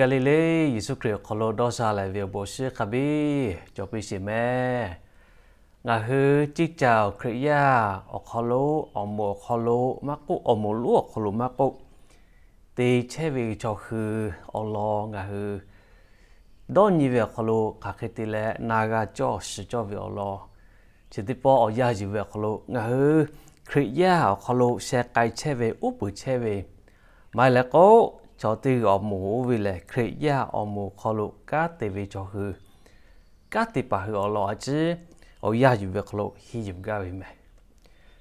Galiˍliˆ Yeˍsuˆ Hkriꞈ awˬ hk'aw lo dawˇ sha leh ve awˬ bon shiˍ hk'a biˇ cawˬ piˇ sheˍ mehˍ. Ngaˬ hui ciˇ caˬ Hkriꞈ yaˇ awˬ hk'aw lo, awˬ moˍ awˬ hk'aw lo maˇ k'oˆ, awˬ moˍ lonˉ awˬ hk'aw lo maˇ k'oˆ, te chehˇ ve chaw hui awˬ lawn ngaˬ hui dawˇ nyi ve awˬ hk'aw lo hk'aˬ hk'e te leh na g'a cawˇ shiˍ cawˇ ve awˬ lawn, chi teˇ pawˆ awˬ yanˇ yuˬ ve awˬ hk'aw lo ngaˬ hui Hkriꞈ yaˇ awˬ hk'aw lo sheh k'ai chehˇ ve, uˉ peunˍ chehˇ ve, maˇ heˆ leh k'o, chaw teˇ g'uiˬ awˬ moˍ oˇ ve lehˬ, Hkriꞈ yaˇ awˬ moˍ hk'aw lo kanˉ te ve chaw hui, kanˉ te paˍ hui awˬ lawn a ciˉ awˬ yanˇ yuˬ ve hk'aw lo henˇ yuˬ gaˇ ve mehˍ.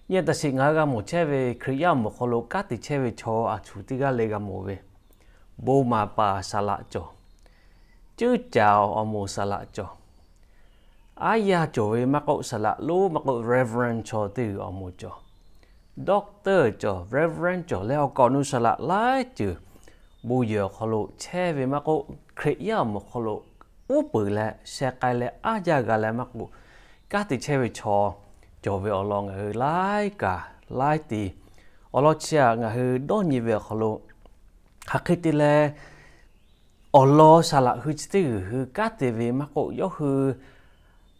Nyi taˍ sheˍ, ngaˬ hui g'a mawˬ chehˇ ve Hkriꞈ yaˇ awˬ moˍ hk'aw lo kanˉ te chehˇ ve chaw a shu teˇ g'aˇ le g'a mawˬ ve, bon maˍ paˍ saˍ laꞈ cawˬ, ceuˇ caˍ awˬ moˍ saˍ laꞈ cawˬ, aˉ yaˇ cawˬ ve maˇ k'oˆ, saˍ laꞈ lonˉ maˇ k'oˆ, Reverend chaw teˇ g'uiˬ awˬ moˍ cawˬ, Doctor cawˬ, Reverend cawˬ leh awˬ kaˍ awˬ nu saˍ laꞈ laiˉ ceuˬ bon yehˬ awˬ hk'aw lo chehˇ ve maˇ k'oˆ, Hkriꞈ yaˇ awˬ moˍ hk'aw lo uˉ peunˍ leh sheh k'ai leh aˉ yaˇ g'a leh maˇ k'oˆ, kanˉ te chehˇ ve chaw cawˬ ve awˬ lawn ngaˬ hui laiˉ kaꞈ laiˉ te awˬ lawn chi aꞈ ngaˬ hui dawˇ nyi ve awˬ hk'aw lo hk'aˬ hk'e te leh awˬ lawn saˍ laꞈ hui chi teˇ g'uiˬ hui kanˉ te ve maˇ k'oˆ, yawˇ hui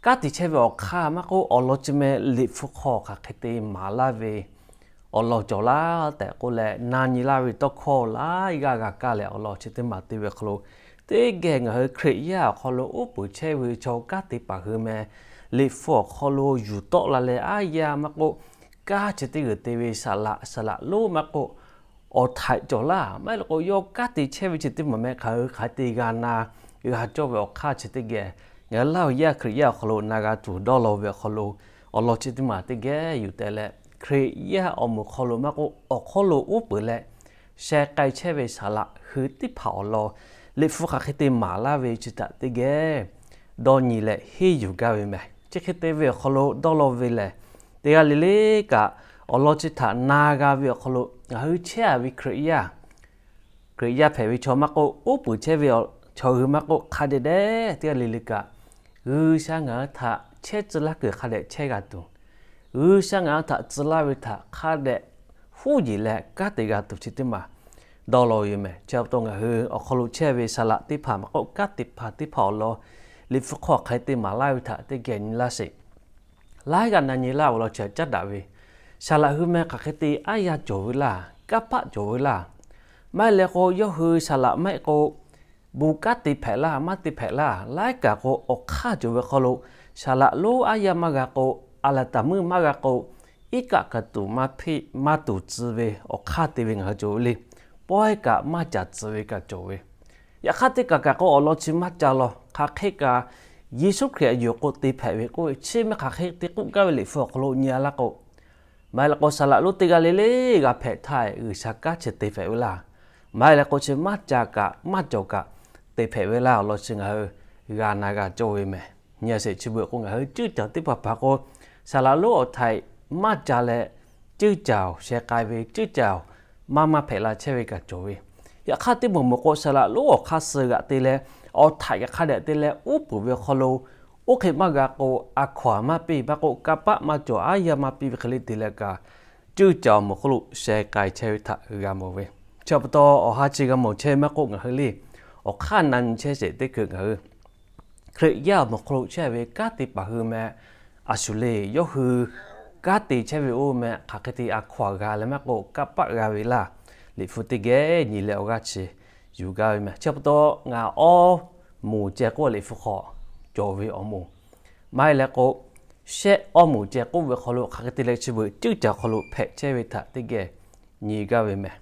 kanˉ te chehˇ ve awˬ hk'aˇ maˇ k'oˆ, awˬ lawn chi meh Liꞈ hpu hk'aw hk'aˬ hk'e te maˍ laˇ ve awˬ lawn cawˬ laˇ tehꞈ k'oˆ leh, na nyi laˇ ve tawˇ hkawˇ laiˉ g'aˇ g'a kaˇ leh awˬ lawn chi teˇ maˬ te ve hk'aw lo, teˇ geh ngaˬ hui Hkriꞈ yaˇ awˬ hk'aw lo uˉ peunˍ chehˇ ve chaw kanˉ te paˍ hui meh, Liꞈ hpu awˬ hk'aw lo yuˬ tawˆ la leh aˉ yaˇ maˇ k'oˆ, kanˉ chi teˇ g'uiˬ te ve saˍ laꞈ, saˍ laꞈ lonˉ maˇ k'oˆ, awˬ htaiꞈ cawˬ laˇ. Maˇ heˆ leh k'o, yawˇ kanˉ te chehˇ ve chi teˇ maˬ meh hk'aˬ hui hk'aˬ hk'e te g'a na g'a cawˇ ve awˬ hk'aˇ chi teˇ geh, ngaˬ hui Laˇ huˍ yaˇ Hkriꞈ yaˇ awˬ hk'aw lo na g'a tuˬ dawˇ law ve awˬ hk'aw lo, awˬ lawn chi teˇ maˬ teˇ geh yuˬ teh leh, Hkriꞈ yaˇ awˬ moˍ hk'aw lo maˇ k'oˆ, awˬ hk'aw lo uˉ peunˍ leh sheh k'ai chehˇ ve saˍ laꞈ hui teˇ hpaˍ awˬ lawn, Liꞈ hpu hk'aˬ hk'e te maˍ laˇ ve chi htaꞈ teˇ geh dawˇ nyi leh henˇ yuˬ gaˇ ve mehˍ. Chi hk'e te ve awˬ hk'aw lo dawˇ law ve lehˬ, teˇ g'aˇ le le kaꞈ awˬ lawn chi htaꞈ na g'a ve awˬ hk'aw lo ngaˬ hui chehˇ a ve Hkriꞈ yaˇ, Hkriꞈ yaˇ hpehꞈ ve chaw maˇ k'oˆ, uˉ peunˍ chehˇ ve chaw hui maˇ k'oˆ, hk'a dehꞈ dehꞈ teˇ g'aˇ le le kaꞈ G'uiˬsha ngaˬ hui htaꞈ chehˇ tcuh laˇ kuiˬ hk'a dehꞈ chehˇ g'a tuˬ, G'uiˬsha ngaˬ hui htaꞈ tcuh laˇ ve htaꞈ hk'a dehꞈ huˉ yeˬ leh kanˉ te g'a tuˬ chi teˇ maˬ dawˇ law ve mehˍ. Chi pa taw ngaˬ hui awˬ hk'aw lo chehˇ ve saˍ laꞈ teˇ hpaˍ maˇ k'oˆ, kanˉ te hpaˍ teˇ hpaˍ awˬ lawn Liꞈ hpu hk'aw hk'aˬ hk'e te maˍ laˇ ve htaꞈ teˇ geh nyi laˇ sheˍ. Laiˉ g'aˇ na nyi laˇ ve awˬ lawn chi caˉ daꞈ ve, saˍ laꞈ hui meh hk'aˬ hk'e te aˉ yaˇ cawˬ ve laˇ, kanˇ paˆ cawˬ ve laˇ. Maˇ heˆ leh k'o, yawˇ hui saˍ laꞈ maˇ heˆ k'o, bon kanˉ te hpehꞈ laˇ, maˇ te hpehꞈ laˇ. Laiˉ kaꞈ k'o, awˬ hk'aˇ cawˬ ve hk'aw lo saˍ laꞈ lonˉ aˉ yaˇ maˇ g'a k'o, a laˍ taˍ meuˇ maˇ g'a k'o, iˉ kaˆ kaꞈ tuˬ maˇ hpeˆ, maˇ tuˬ tcuh ve awˬ hk'aˇ te ve ngaˬ hui cawˬ ve le. Pawehˇ kaꞈ maˇ caˍ tcuh ve kaꞈ cawˬ ve. Yaꞈ hk'aˇ teˇ kaˬ kaꞈ k'o, awˬ lawn chi maˇ ca law. Hk'aˬ hk'e kaꞈ Yeˍsuˆ Hkriꞈ aꞈ yuˬ k'o te hpehꞈ ve k'oˆ ve chi meh hk'aˬ hk'e te k'oˆ gaˇ ve Liꞈ hpu awˬ hk'aw lo nyi a laˇ k'o, maˇ heˆ leh k'o, saˍ laꞈ lonˉ teˇ g'aˇ le le g'a hpehꞈ htaˇ, G'uiˬsha kanˉ chi te hpehꞈ ve laˇ. Maˇ heˆ leh k'o, chi maˇ ca kaꞈ maˇ cawˬ kaꞈ te hpehꞈ ve laˇ. Awˬ lawn chi ngaˬ hui g'a na g'a cawˇ ve mehˍ. Nyi a sheˍ, chi beuꞈ k'o ngaˬ hui ceuˇ caˬ teˇ hpaˍ hpaˍ k'o, saˍ laꞈ lonˉ awˬ htaiꞈ maˇ ca leh, ceuˇ caˬ sheh k'ai ve, ceuˇ caˬ maˇ maˇ hpehꞈ la chehˇ ve kaꞈ cawˬ ve. Yaꞈ hk'aˇ teˇ moˍ moˍ k'o, saˍ laꞈ lonˉ awˬ hk'aˇ suh g'aꞈ te leh, awˬ htaiꞈ kaꞈ hk'a dehꞈ te leh uˉ peunˍ ve awˬ hk'aw lo, oˇ hk'e maˇ g'a k'o, a hkaw-anˬ maˇ piˇ, maˇ k'oˆ, kanˇ paˆ maˇ cawˬ, aˉ yaˇ maˇ piˇ ve hk'e le te leh kaꞈ, ceuˇ caˬ awˬ moˍ hk'oˆ lo sheh k'ai chehˇ ve htaꞈ g'a mawˬ ve. Chi pa taw, awˬ ha chi g'a mawˬ chehˇ maˇ k'oˆ, ngaˬ hui le awˬ hk'aˇ na nyi chehˇ sheˍ teˇ hkui ngaˬ hui Hkriꞈ yaˇ awˬ moˍ hk'aw lo chehˇ ve kanˉ te paˍ hui meh, a shu le, yawˇ hui kanˉ te chehˇ ve oˇ meh hk'aˬ hk'e te a hkaw-anˬ g'a leh maˇ k'oˆ, kanˇ paˆ g'a ve laˇ. Liꞈ hpu teˇ geh nyi leh awˬ g'aˇ chi yuˬ gaˇ ve meh. Chi pa taw, ngaˬ awˇ moˍ ceh k'oˆ Liꞈ hpu hk'aw cawˬ ve awˬ moˍ, maˇ heˆ leh k'o, shehˆ awˇ moˍ ceh k'oˆ ve hk'aw lo hk'aˬ hk'e te leh chi beuꞈ ceuˇ caˬ hk'aw lo hpehꞈ chehˇ ve htaꞈ teˇ geh nyi gaˇ ve meh.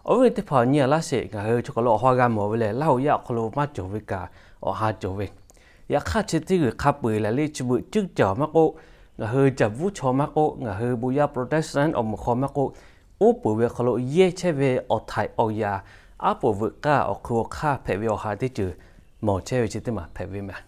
Awˬ viˉ teˇ hpaˍ, nyi a laˇ sheˍ, ngaˬ hui chaw hk'aˬ lo awˬ ha g'a mawˬ ve lehˬ, Laˇ huˍ yaˇ awˬ hk'aw lo maˇ cawˬ ve kaꞈ awˬ ha cawˬ ve. Yaꞈ hk'aˇ chi teˇ g'uiˬ hk'a peu-eˬ leh le chi beuꞈ ceuˇ caˬ maˇ k'oˆ, ngaˬ hui caˬ bvuhˉ chaw maˇ k'oˆ, ngaˬ hui bon yaˇ Protestant awˬ moˍ hk'aw maˇ k'oˆ, uˉ peunˍ ve hk'aw lo yehˇ chehˇ ve awˬ htaiꞈ awˬ yaꞈ, aˉ poꞈ veuꞈ k'aˇ awˬ hk'eun awˬ hk'aˇ hpehꞈ ve awˬ ha teˇ ceuˬ mawˬ chehˇ ve chi teˇ maˬ hpehꞈ ve meh.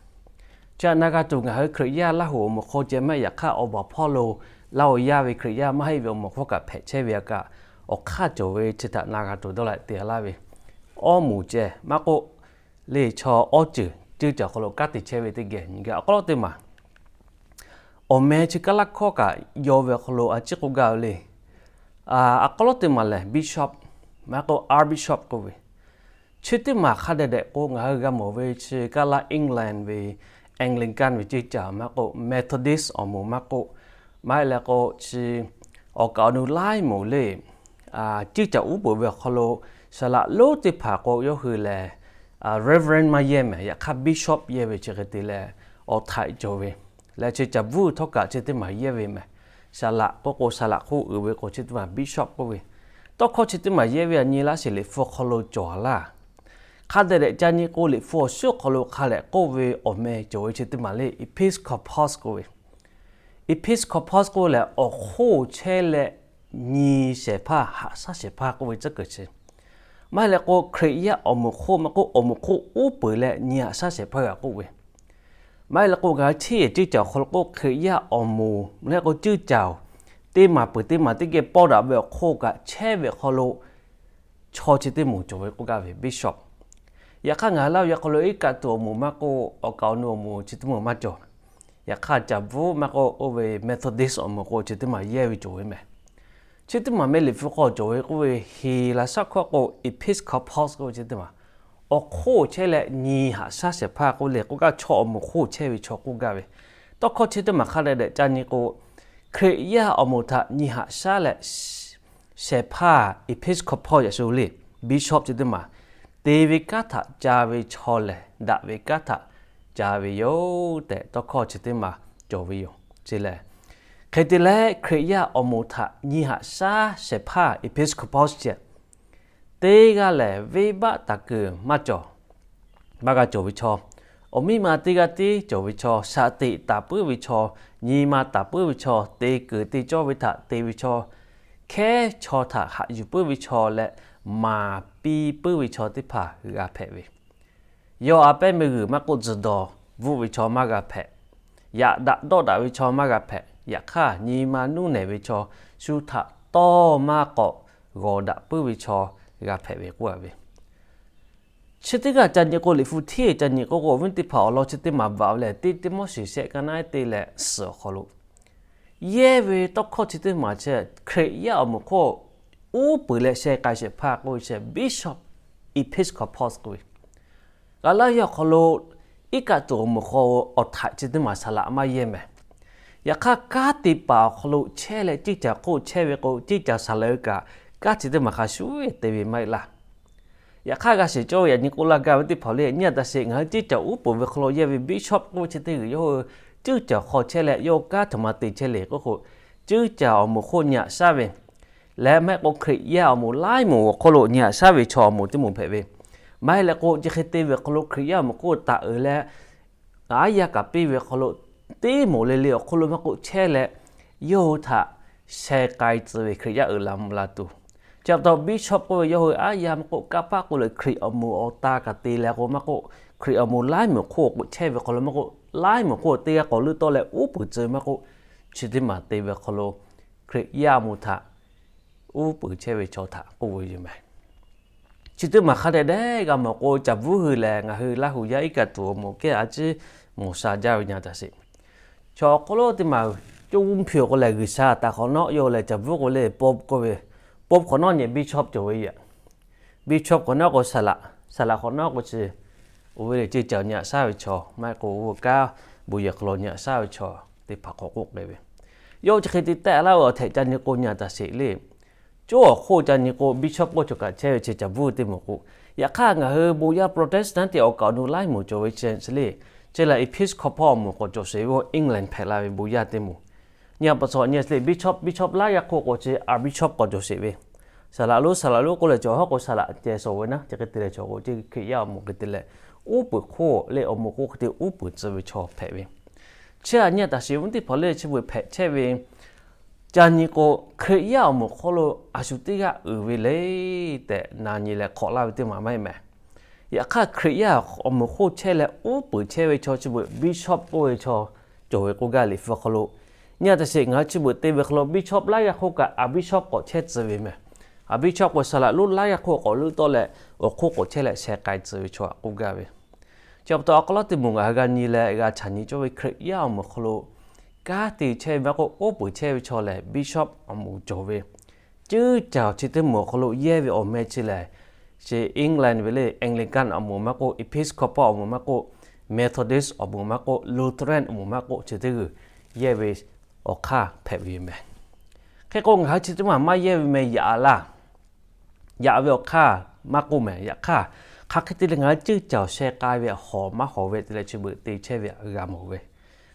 Chi htaꞈ na g'a tuˬ, ngaˬ hui Hkriꞈ yaˇ Laˇ huˍ awˬ moˍ hk'aw ceh maˇ heˆ, yaꞈ hk'aˇ awˬ baˬ hpawˇ lo Laˇ huˍ yaˇ ve Hkriꞈ yaˇ maˇ heˆ ve awˬ moˍ hk'aw kaꞈ hpehꞈ chehˇ ve a kaꞈ, awˬ hk'aˇ cawˬ ve chi htaꞈ na g'a tuˬ dawˇ leh te laˇ ve, awˇ moˍ ceh maˇ k'oˆ, le chaw awˇ ceuˬ ceuˇ caˬ hk'aw lo kanˉ te chehˇ ve teˇ geh nyi gaˇ. Awˬ hk'aw lo teˇ maˬ awˬ meh chi kaˉ laˇ hkawˇ kaꞈ yaw ve awˬ hk'aw lo a ciˉ k'oˆ gaˇ ve le. Awˬ hk'aw lo teˇ maˬ lehˬ, bishop maˇ k'oˆ, archbishop k'oˆ ve, Chi teˇ maˬ hk'a dehꞈ dehꞈ k'o, ngaˬ hui g'a mawˬ ve chi kaˇ laˇ England ve Anglican ve ceuˇ caˬ maˇ k'oˆ, Methodist awˬ moˍ maˇ k'oˆ, maˇ heˆ leh k'o chi awˬ kaˍ awˬ nu laiˉ moˍ le, ceuˇ caˬ uˉ peunˍ ve awˬ hk'aw lo saˍ laꞈ lonˉ teˇ hpaˍ k'o yawˇ hui lehˬ Reverend maˇ yehˇ mehˍ, yaꞈ hk'aˇ Bishop yehˇ ve chi hk'e te leh awˬ htaiꞈ cawˬ ve leh, chi caˬ bvuhˇ htawˇ kaꞈ chi teˇ maˬ yehˇ ve mehˍ. Saˍ laꞈ k'oˆ k'o, saˍ laꞈ hk'oˆ uiˍ ve k'o chi teˇ maˬ Bishop k'oˆ ve. Tawˇ hkawˇ chi teˇ maˬ yehˇ ve a nyi laˇ sheˍ, Liꞈ hpu hk'aw lo cawˬ a laˇ. Hk'a dehꞈ dehꞈ ca nyi k'o, Liꞈ hpu awˬ suhˉ hk'aw lo hk'a dehꞈ k'oˆ ve awˬ meh cawˬ ve chi teˇ maˬ le, Episcopos k'oˆ ve. Episcopos k'oˆ ve lehˬ, awˬ hk'oˆ chehˇ leh nyi shehˍ hpaˇ, haꞈ shaˉ shehˍ hpaˇ k'oˆ ve tcuhˉ kuiˬ chi. Maˇ heˆ leh k'o, Hkriꞈ yaˇ awˬ moˍ hk'oˆ maˇ k'oˆ, awˬ moˍ hk'oˆ uˉ peunˍ leh nyi haꞈ shaˉ shehˍ hpaˇ g'a k'oˆ ve. Maˇ heˆ leh k'o, ngaˬ hui hteˇ ceuˇ caˬ awˬ hk'aw lo k'o, Hkriꞈ yaˇ awˬ moˍ leh k'o ceuˇ caˬ teˇ maˬ peuˬ teˇ maˬ teˇ geh pawˇ daꞈ ve awˬ hk'oˆ kaꞈ chehˇ ve awˬ hk'aw lo chaw chi teˇ moˍ cawˬ ve k'oˆ gaˇ ve bishop. Yaꞈ hk'aˇ, ngaˬ hui Laˇ huˍ yaˇ hk'aw lo iˉ kaˆ tuˬ awˬ moˍ maˇ k'oˆ, awˬ kaˍ awˬ nu awˬ moˍ chi teˇ moˍ maˇ cawˬ. Yaꞈ hk'aˇ, caˬ bvuhˇ maˇ k'oˆ, oˇ ve Methodist awˬ moˍ k'o chi teˇ maˬ yehˇ ve cawˬ ve mehˍ. Chi teˇ maˬ meh Liꞈ hpu hk'aw cawˬ ve k'oˆ ve, Heˍlaˍsaˆ hkawˇ k'o Episcopos k'oˆ ve chi teˇ maˬ awˬ hk'oˆ chehˇ leh nyi haꞈ shaˉ shehˍ hpaˇ k'oˆ le k'oˆ gaˇ, chaw awˬ moˍ hk'oˆ chehˇ ve chaw k'oˆ gaˇ ve. Tawˇ hkawˇ chi teˇ maˬ hk'a dehꞈ dehꞈ ca nyi k'o, Hkriꞈ yaˇ awˬ moˍ htaꞈ nyi haꞈ shaˉ leh shehˍ hpaˇ Episcopos yaꞈ shu le, bishop chi teˇ maˬ te ve kanˉ htaꞈ ca ve chaw lehˬ, daꞈ ve kanˉ htaꞈ ca ve yoˬ tehꞈ tawˇ hkawˇ chi teˇ maˬ cawˬ ve yoˬ. Chi lehˬ, hk'e te leh Hkriꞈ yaˇ awˬ moˍ htaꞈ nyi haꞈ shaˉ shehˍ hpaˇ Episcopos chi teˇ g'aˇ lehˬ, venˇbaˆ taˍ kuiˬ maˇ cawˬ, maˇ g'a cawˬ ve chaw, awˬ miˇ ma teˇ g'aˇ tiˉ cawˬ ve chaw, shaꞈ teꞈ taˍ puiˉ ve chaw, nyi ma taˍ puiˉ ve chaw, te kuiˬ te cawˇ ve htaꞈ te ve chaw, hkehˉ chaw htaꞈ haꞈ yuˬ puiˉ ve chaw leh maˍ piˇ puiˉ ve chaw teˇ hpaˍ g'a hpehꞈ ve. Yawˇ a pehˉ meuˇ g'uiˬ maˇ k'oˆ, tzuhˬ dawˬ bvuhˆ ve chaw maˇ g'a hpehꞈ. Yaꞈ daꞈ dawˆ daꞈ ve chaw maˇ g'a hpehꞈ. Yaꞈ hk'aˇ, nyi ma nuˇ nehˬ ve chaw, shu htaꞈ tawˇ maˇ k'awꞈ g'awˬ daꞈ puiˉ ve chaw g'a hpehꞈ ve k'oˆ a ve. Chi teˇ g'aˇ ca nyi k'o, Liꞈ hpu hteˇ ca nyi k'o k'o, awˬ viˉ teˇ hpaˍ awˬ lawn chi teˇ maˬ bvuhꞈ ve lehˬ, teˇ Tiˆmoˉseˍ shehˆ ka naˉ te leh suhˍ awˬ hk'aw lo yehˇ ve tawˇ hkawˇ chi teˇ maˬ chi, Hkriꞈ yaˇ awˬ moˍ hk'oˆ uˉ peunˍ leh sheh k'ai shehˍ hpaˇ k'oˆ ve chi bishop, Episcopos k'oˆ ve. G'a laˇ yaˇ awˬ hk'aw lo iˉ kaˆ tuˬ awˬ moˍ hk'aw awˬ htaiꞈ chi teˇ maˬ saˍ laꞈ maˇ yehˇ mehˍ. Yaꞈ hk'aˇ, kanˉ te paˍ awˬ hk'aw lo chehˇ leh ceuˇ caˬ hk'oˆ chehˇ ve k'o, ceuˇ caˬ saˍ laꞈ ve kaꞈ kanˉ chi teˇ maˬ hk'a shuˍ te ve maˇ heˆ laˇ. Yaꞈ hk'aˇ, g'a shiˍ cawˇ ve yaꞈ nyi k'oˆ laˇ gaˇ ve teˇ hpaˍ le, nyi a taꞈ sheˍ, ngaˬ hui ceuˇ caˬ uˉ peunˍ ve hk'aw lo yehˇ ve bishop k'oˆ ve chi teˇ g'uiˬ yawˇ hui ceuˇ caˬ hk'aw chehˇ leh yawˇ kanˉ htaꞈ maˇ te chehˇ le k'oˆ k'o, ceuˇ caˬ awˬ moˍ hk'oˆ nyi haꞈ shaˉ ve leh maˇ heˆ k'o Hkriꞈ yaˇ awˬ moˍ laiˉ moˍ awˬ hk'oˆ lo nyi haꞈ shaˉ ve chaw awˬ moˍ teˇ moˍ hpehꞈ ve. Maˇ heˆ leh k'o, chi hk'e te ve awˬ hk'aw lo Hkriꞈ yaˇ awˬ moˍ hk'oˆ taˍ uiˍ leh aˉ yaˇ kaꞈ piˇ ve awˬ hk'aw lo teˇ moˍ le le awˬ hk'oˆ lo maˇ k'oˆ chehˇ leh, yawˇ hui htaꞈ sheh k'ai tcuh ve Hkriꞈ yaˇ uiˍ la mvuh la tuˬ. Chi pa taw bishop k'oˆ ve yawˇ hui aˉ yaˇ maˇ k'oˆ, kanˇ paˆ k'oˆ leh Hkriꞈ awˬ moˍ awˬ ta kaꞈ te leh k'o maˇ k'oˆ, Hkriꞈ awˬ moˍ laiˉ moˍ hk'oˆ k'oˆ chehˇ ve hk'aw lo maˇ k'oˆ, laiˉ moˍ hk'oˆ teˇ g'aˇ k'awꞈ leuˆ tawˆ leh uˉ peunˍ tcuh maˇ k'oˆ, chi teˇ maˬ te ve hk'aw lo Hkriꞈ yaˇ awˬ moˍ htaꞈ uˉ peunˍ chehˇ ve chaw htaꞈ k'oˆ ve yoˬ mehˍ. Chi teˇ maˬ hk'a dehꞈ dehꞈ g'a mawˬ k'o, caˬ bvuhˇ hui lehˬ ngaˬ hui Laˇ huˍ yaˇ iˉ kaˆ tuˬ awˬ moˍ kehˉ a ciˉ mawˬ sha jaˇ ve nyi a taꞈ sheˍ. Chaw awˬ hk'aw lo teˇ maˬ coˇ g'uˇ hpiˇ awˬ k'o lehˬ, G'uiˬsha taˍ hk'awꞈ nawˉ yawˇ lehˬ caˬ bvuhˇ k'o le, pope k'oˆ ve, pope hk'awꞈ nawˉ nyi bishop cawˬ ve yoˬ. Bishop hk'awꞈ nawˉ k'o saˍ laꞈ, saˍ laꞈ hk'awꞈ nawˉ k'o chi, oˇ ve le ceuˇ caˬ nyi haꞈ shaˉ ve chaw, maˇ heˆ k'o oˇ ve kanˉ bon yehˬ hk'aw lo nyi haꞈ shaˉ ve chaw teˇ hpaˍ k'awꞈ k'oˆ k'ai ve. Yawˇ chi hk'e te tehꞈ laˇ ve awˬ htehꞈ ca nyi k'o nyi a taꞈ sheˍ le. Coˇ awˬ hk'oˆ ca nyi k'o bishop k'oˆ cawˬ kaꞈ chehˇ ve chi caˬ bvuhˇ teˇ moˍ k'o, yaꞈ hk'aˇ ngaˬ hui bon yaˇ Protestant teˇ awˬ kaꞈ awˬ nu laiˉ moˍ cawˬ ve chi le, chi lehˬ Episcopal awˬ moˍ k'awꞈ cawˬ sheˍ ve, England hpehꞈ la ve bon yaˇ teˇ moˍ. Nyi a pa taw nyi a sheˍ le, bishop, bishop laiˉ g'aˇ hk'oˆ k'awꞈ chi archbishop k'awꞈ cawˬ sheˍ ve. Saˍ laꞈ lonˉ, saˍ laꞈ lonˉ k'oˆ leh cawˬ hawˉ k'o saˍ laꞈ ceh shawˍ ve naˉ, chi hk'e te leh cawˬ k'o, chi Hkriꞈ yaˇ awˬ moˍ hk'e te leh uˉ peunˍ hk'oˆ le awˬ moˍ hk'oˆ hk'e te uˉ peunˍ tcuh ve chaw hpehꞈ ve. Chi a nyi a taꞈ sheˍ ve teˇ hpaˍ le chi beuꞈ hpehꞈ chehˇ ve, ca nyi k'o, Hkriꞈ yaˇ awˬ moˍ hk'oˆ lo a shu teˇ g'aˇ uiˍ ve le tehꞈ na nyi leh hk'awꞈ laˇ ve teˇ maˬ maˇ heˆ mehˍ. Yaꞈ hk'aˇ, Hkriꞈ yaˇ awˬ moˍ hk'oˆ chehˇ leh uˉ peunˍ chehˇ ve chaw chi beuꞈ bishop k'oˆ ve chaw cawˬ ve k'oˆ gaˇ Liꞈ hpu hk'aw lo. Nyi a taꞈ sheˍ, ngaˬ hui chi beuꞈ te ve hk'aw lo bishop laiˉ g'aˇ hk'oˆ kaꞈ archbishop k'awꞈ chehˇ tcuh ve mehˍ. Archbishop k'o saˍ laꞈ lonˉ laiˉ g'aˇ hk'oˆ k'awꞈ leuˆ tawˆ leh awˬ hk'oˆ k'awꞈ chehˇ leh sheh k'ai tcuh ve chaw htaꞈ k'oˆ gaˇ ve. Chi pa taw awˬ hk'aw lo teˇ moˍ ngaˬ hui g'a nyi leh g'a caꞈ nyi cawˇ ve Hkriꞈ yaˇ awˬ moˍ hk'aw lo kanˉ te chehˇ ve maˇ k'oˆ, uˉ peunˍ chehˇ ve chaw lehˬ bishop awˬ moˍ cawˬ ve. Ceuˇ caˬ chi teˇ moˍ awˬ hk'aw lo yehˇ ve awˬ meh chi lehˬ, Chi England ve le Anglican awˬ moˍ maˇ k'oˆ, Episcopal awˬ moˍ maˇ k'oˆ, Methodist awˬ moˍ maˇ k'oˆ, Lutheran awˬ moˍ maˇ k'oˆ, chi teˇ g'uiˬ yehˇ ve awˬ hk'aˇ hpehꞈ ve yoˬ meh. Hk'e k'o ngaˬ hui chi teˇ maˬ maˇ yehˇ ve meh yaꞈ laˇ. Yaꞈ ve awˬ hk'aˇ maˇ k'oˆ meh. Yaꞈ hk'aˇ, hk'aˬ hk'e te leh ngaˬ hui ceuˇ caˬ sheh k'ai ve hawˍ maˇ hawˍ ve te leh chi beuꞈ te chehˇ ve htaꞈ g'a mawˬ ve.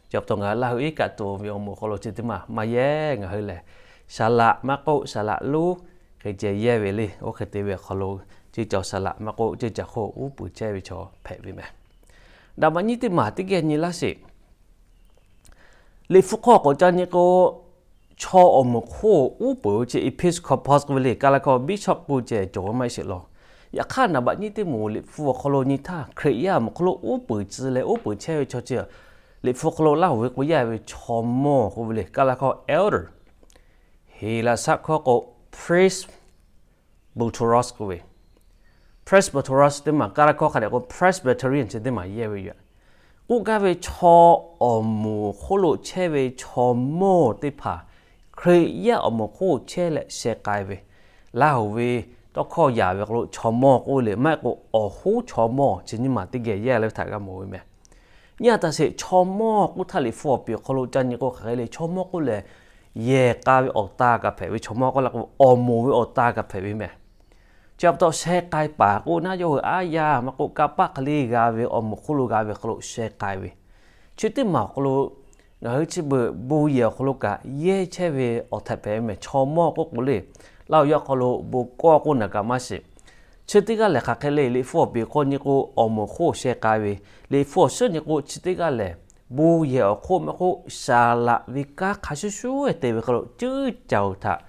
Chi pa taw ngaˬ hui Laˇ hui iˉ kaˆ tuˬ ve awˬ moˍ awˬ hk'aw lo chi teˇ maˬ maˇ yehˇ. Ngaˬ hui lehˬ, saˍ laꞈ maˇ k'oˆ, saˍ laꞈ lonˉ hk'e ceh yehˇ ve le. Oˇ hk'e te ve awˬ hk'aw lo ceuˇ caˬ saˍ laꞈ maˇ k'oˆ, ceuˇ caˬ hk'oˆ uˉ peunˍ chehˇ ve chaw hpehꞈ ve meh. Daꞈ maꞈ nyiˇ teˇ maˬ teˇ geh nyi laˇ sheˍ. Liꞈ hpu hk'aw k'awꞈ ca nyi k'o, chaw awˬ moˍ hk'oˆ uˉ peunˍ ve chi Episcopal k'oˆ ve le, Kaˇlaˇ hkawˇ bishop k'oˆ ceh cawˬ ve maˇ heˆ sheˍ law. Yaꞈ hk'aˇ, naˍ baꞈ nyiˇ teˇ moˍ Liꞈ hpu awˬ hk'aw lo nyi htaˇ, Hkriꞈ yaˇ awˬ moˍ hk'oˆ lo uˉ peunˍ tcuh leh uˉ peunˍ chehˇ ve chaw chi, Liꞈ hpu hk'aw lo Laˇ huˍ ve k'o yaˇ ve chaw mawˇ k'oˆ ve le, Kaˇlaˇ hkawˇ elder, Heˍlaˍsaˆ hkawˇ k'o presbyteros k'oˆ ve. Presbyteros teˇ maˬ, Kaˇlaˇ hkawˇ hk'a dehꞈ k'o Presbyterian chi teˇ maˬ yehˇ ve yoˬ. K'oˆ gaˇ ve chaw awˬ moˍ hk'oˆ lo chehˇ ve chaw mawˇ teˇ hpaˍ Hkriꞈ yaˇ awˬ moˍ hk'oˆ chehˇ leh sheh k'ai ve, Laˇ huˍ ve tawˇ hkawˇ yaꞈ ve hk'aw lo chaw mawˇ k'oˆ le, maˇ heˆ k'o awˬ hoˉ chaw mawˇ chi nyiˇ maˬ teˇ geh yehˇ leh ve htaꞈ g'a mawˬ ve meh. Nyi a taꞈ sheˍ, chaw mawˇ k'oˆ htaˇ Liꞈ hpu awˬ piˍ awˬ hk'aw lo ca nyi k'o hk'aˬ hk'e le, chaw mawˇ k'oˆ lehˬ, yehˬ k'a ve awˬ ta kaꞈ hpehꞈ ve, chaw mawˇ k'oˆ la k'o awˬ moˍ ve awˬ ta kaꞈ hpehꞈ ve meh. Chi pa taw sheh k'ai paˍ k'oˆ naˉ, yawˇ hui aˉ yaˇ maˇ k'oˆ, kanˇ paˆ hk'e le g'a ve awˬ moˍ hk'oˆ lo g'a ve hk'aw lo sheh k'ai ve, chi teˇ maˬ awˬ hk'aw lo ngaˬ hui chi beuꞈ bon yehˬ awˬ hk'aw lo kaꞈ yehˇ chehˇ ve awˬ htehꞈ hpehꞈ ve meh. Chaw mawˇ k'oˆ k'o le, Laˇ huˍ yaˇ hk'aw lo bon kawˇ k'oˆ naˬ kaꞈ maˇ shiˍ. Chi teˇ g'aˇ lehˬ hk'aˬ hk'e le, Liꞈ hpu awˬ piˍ hk'aw nyi k'o awˬ moˍ hk'oˆ sheh k'ai ve, Liꞈ hpu awˬ suhˉ nyi k'o chi teˇ g'aˇ lehˬ, bon yehˬ awˬ hk'oˆ maˇ k'oˆ, saˍ laꞈ ve kanˉ hk'a shuˍ shuˍ te ve hk'aw lo ceuˇ caˬ htaꞈ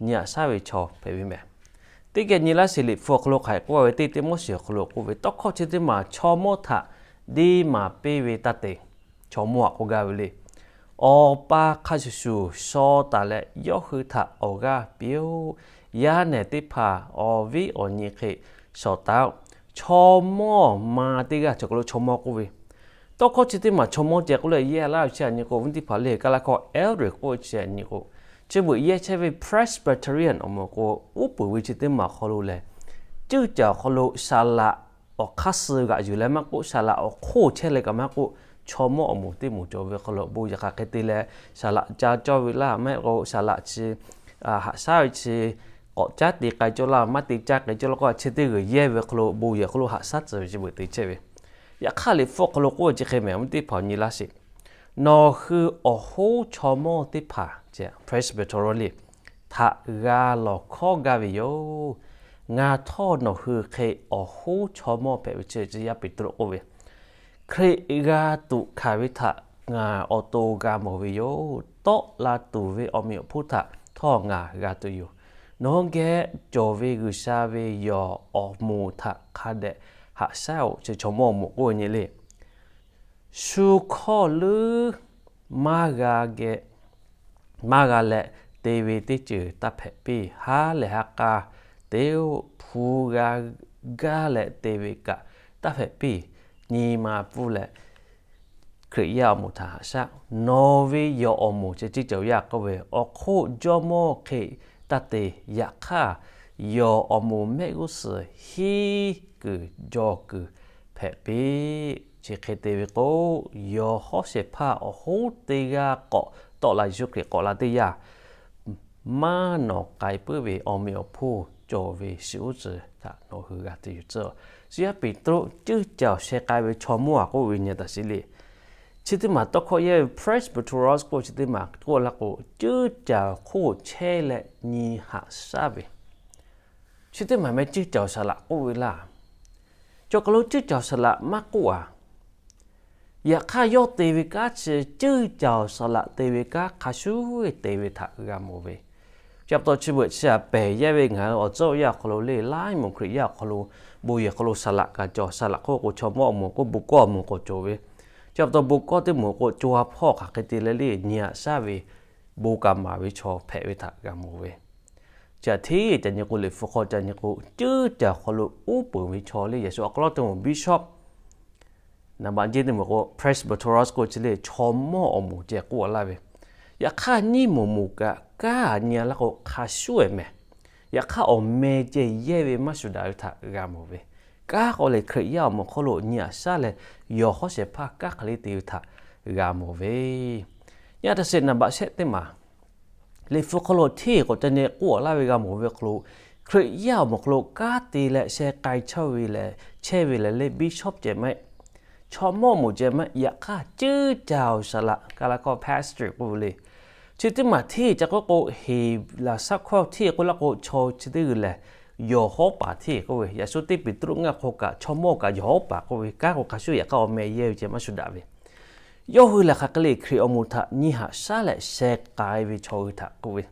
nyi aꞈ shaˉ ve chaw hpehꞈ ve meh. Teˇ geh nyi laˇ sheˍ, Liꞈ hpu awˬ hk'aw lo hk'aˬ hk'e k'oˆ ve, teˇ Tiˆmoˉseˍ awˬ hk'aw lo k'oˆ ve, tawˇ hkawˇ chi teˇ maˬ chaw mawˇ htaꞈ deˇ maˍ piˇ ve taˇ te. Chaw mawˇ aꞈ k'oˆ gaˇ ve le, awˬ pa hk'a shuˍ shuˍ shaw taˍ leh yawˇ hui htaꞈ awˬ g'aˇ piˇ-oˆ. Yaˇ nehˬ teˇ hpaˍ awˬ viˉ awˬ nyi hk'e shawˍ taˍ-oˆ. Chaw mawˇ ma teˇ g'aˇ, chaw hk'aw lo chaw mawˇ k'oˆ ve, tawˇ hkawˇ chi teˇ maˬ chaw mawˇ ceh k'oˆ leh yehˇ laˇ ve chi aꞈ nyi k'o, venˇ teˇ hpaˍ le Kaˇlaˇ hkawˇ elder k'oˆ ve chi aꞈ nyi k'o, chi beuꞈ yehˇ chehˇ ve Presbyterian awˬ moˍ k'o, uˉ peunˍ ve chi teˇ maˬ awˬ hk'aw lo lehˬ, ceuˇ caˬ awˬ hk'aw lo saˍ laꞈ awˬ hk'aˇ suh g'aꞈ yuˬ leh maˇ k'oˆ, saˍ laꞈ awˬ hk'oˆ chehˇ leh kaꞈ maˇ k'oˆ, chaw mawˇ awˬ moˍ teˇ moˍ cawˬ ve hk'aw lo bon yehˬ hk'aˬ hk'e te leh, saˍ laꞈ ca cawˇ ve laˇ, maˇ heˆ k'o saˍ laꞈ chi haꞈ shaˉ ve chi k'awꞈ caˉ te k'ai cawˇ laˇ, maˇ te caˇ k'ai cawˇ laˇ k'o, chi teˇ g'uiˬ yehˇ ve hk'aw lo bon yehˬ hk'aw lo haꞈ shaˉ tcuh ve chi beuꞈ te chehˇ ve. Yaꞈ hk'aˇ Liꞈ hpu awˬ hk'aw lo k'oˆ ve chi hk'e meh, venˇ teˇ hpaˍ nyi laˇ sheˍ. Nawˬ hui awˬ hoˉ chaw mawˇ teˇ hpaˍ, Presbyterian le, htaꞈ g'a lawˬ hkawˉ gaˇ ve yoˬ. Ngaˬ htawˇ nawˬ hui hk'e awˬ hoˉ chaw mawˇ hpehꞈ ve chi, Yaˇ Peˍtruˆ k'oˆ ve, Hkriꞈ g'a tuꞈ hkanˍ ve htaꞈ ngaˬ awˬ to g'a mawˬ ve yoˬ. Tawˆ la tuˬ ve awˬ meꞈ awˬ hponˇ htaꞈ htawˇ ngaˬ g'a tuˬ yoˬ. Nawˬ hui geh cawˬ ve G'uiˬsha ve yawˬ awˬ moˍ htaꞈ hk'a dehꞈ haꞈ shaˉ-oꞈ, chi chaw mawˇ awˬ moˍ k'oˆ ve nyi le. Shu hkawˇ leuˉ maˇ g'a geh maˇ g'a leh te ve teˇ ceuˬ taˇ hpehꞈ piˇ. Ha lehˬ ha k'a te-oˆ. Hpu g'a gaˇ leh te ve kaꞈ taˇ hpehꞈ piˇ. Nyi ma pfuhˇ leh Hkriꞈ yaˇ awˬ moˍ htaꞈ haꞈ shaˉ. Nawˬ ve yawˬ awˬ moˍ ceh ceuˇ caˬ yaˇ k'oˆ ve, awˬ hk'oˆ jawˇmawˇ hk'e taˇ te. Yaꞈ hk'aˇ, yawˬ awˬ moˍ mehˆ g'uˇ suhˍ hiˉ kuiˬ jaw kuiˬ hpehꞈ piˇ. Chi hk'e te ve k'o, yawˬ hawˉ shehˍ hpaˇ awˬ hoˉ teˇ g'aˇ k'awꞈ tawˆ la, Yeˍsuˆ Hkriꞈ k'awꞈ la teˇ yanˇ, maˇ nawˬ k'ai puiˉ ve awˬ meꞈ awˬ hponˇ cawˬ ve shiˍ uˉ tcuhˍ htaꞈ nawˬ hui g'a tuˬ yoˬ tcuh. Chi Yaˇ Peˍtruˆ ceuˇ caˬ sheh k'ai ve chaw mawˇ aꞈ k'oˆ ve nyi taˍ sheˍ le. Chi teˇ maˬ tawˇ hkawˇ yehˇ ve Presbyteros k'oˆ chi teˇ maˬ k'oˆ laˇ k'o, ceuˇ caˬ hk'oˆ chehˇ leh nyi haꞈ shaˉ ve, chi teˇ maˬ meh ceuˇ caˬ saˍ laꞈ k'oˆ ve laˇ. Chaw hk'aw lo ceuˇ caˬ saˍ laꞈ maˇ k'oˆ-a. Yaꞈ hk'aˇ, yawˇ te ve kanˉ chi ceuˇ caˬ saˍ laꞈ te ve kanˉ hk'a shuˍ te ve htaꞈ g'a mawˬ ve. Chi pa taw chi beuꞈ chi aꞈ pehˬ yehˇ ve ngaˬ hui awˬ tcuhˉ awˬ yanˇ awˬ hk'aw lo le, laiˉ moˍ Hkriꞈ yaˇ awˬ hk'aw lo bon yehˬ hk'aw lo saˍ laꞈ kaꞈ cawˬ. Saˍ laꞈ hk'oˆ k'o chaw mawˇ awˬ moˍ k'oˆ, bon kawˇ awˬ moˍ k'awꞈ cawˬ ve. Chi pa taw bon kawˇ teˇ moˍ k'o co ha hpawˇ hk'aˬ hk'e te leh le nyi haꞈ shaˉ ve, bon kaꞈ maˍ ve chaw hpehꞈ ve htaꞈ g'a mawˬ ve. Chi aꞈ hteˇ ca nyi k'o, Liꞈ hpu hk'aw ca nyi k'o, ceuˇ caˬ hk'aw lo uˉ peunˍ ve chaw le, yaꞈ shu awˬ hk'aw lo teˇ moˍ bishop, naˍ baꞈ jehˇ teˇ moˍ k'o Presbyteros k'oˆ chi le, chaw mawˇ awˬ moˍ ceh k'oˆ laˇ ve. Yaꞈ hk'aˇ, nyiˇ moˍ moˍ kaꞈ kanˉ nyi laˇ k'o hk'a shuˉ-e meh. Yaꞈ hk'aˇ, awˬ meh ceh yehˇ ve maˇ shuˍ daꞈ ve htaꞈ g'a mawˬ ve, kanˉ k'o lehˬ Hkriꞈ yaˇ awˬ moˍ hk'oˆ lo nyi aꞈ shaˉ leh yawˬ hawˉ shehˍ hpaˇ kanˉ hk'e le te ve htaꞈ g'a mawˬ ve. Nyi a taꞈ sheˍ naˍ baꞈ shehˆ teˇ maˬ, Liꞈ hpu hk'aw lo hteˇ k'awꞈ ca nyi k'oˆ laˇ ve g'a mawˬ ve hk'aw lo, Hkriꞈ yaˇ awˬ moˍ hk'aw lo kanˉ te leh sheh k'ai chehˇ ve lehˬ, chehˇ ve lehˬ leh bishop ceh maˇ heˆ, chaw mawˇ moˍ ceh maˇ heˆ, yaꞈ hk'aˇ ceuˇ caˬ awˬ saˍ laꞈ kaꞈ la k'o pastor k'oˆ ve le. Chi teˇ maˬ hteˇ ca k'oˆ k'o, Heˍlaˍsaˆ hkawˇ hteˇ k'oˆ laˇ k'o, chaw chi teˇ g'uiˬ lehˬ yawˬ hawˉ paˍ hteˇ k'oˆ ve. Yaꞈ shu teˇ Peˍtruˆ ngaˇ hk'aw kaꞈ chaw mawˇ kaꞈ yawˬ hawˉ paˍ k'oˆ ve, kanˉ k'o hk'a shuˍ yaꞈ hk'aˇ awˬ meh yehˇ ve ceh maˇ shuˍ daꞈ ve. Yawˇ hui lehˬ hk'aˬ hk'e le Hkriꞈ awˬ moˍ htaꞈ nyi haꞈ shaˉ leh sheh k'ai ve chaw hui htaꞈ k'oˆ ve,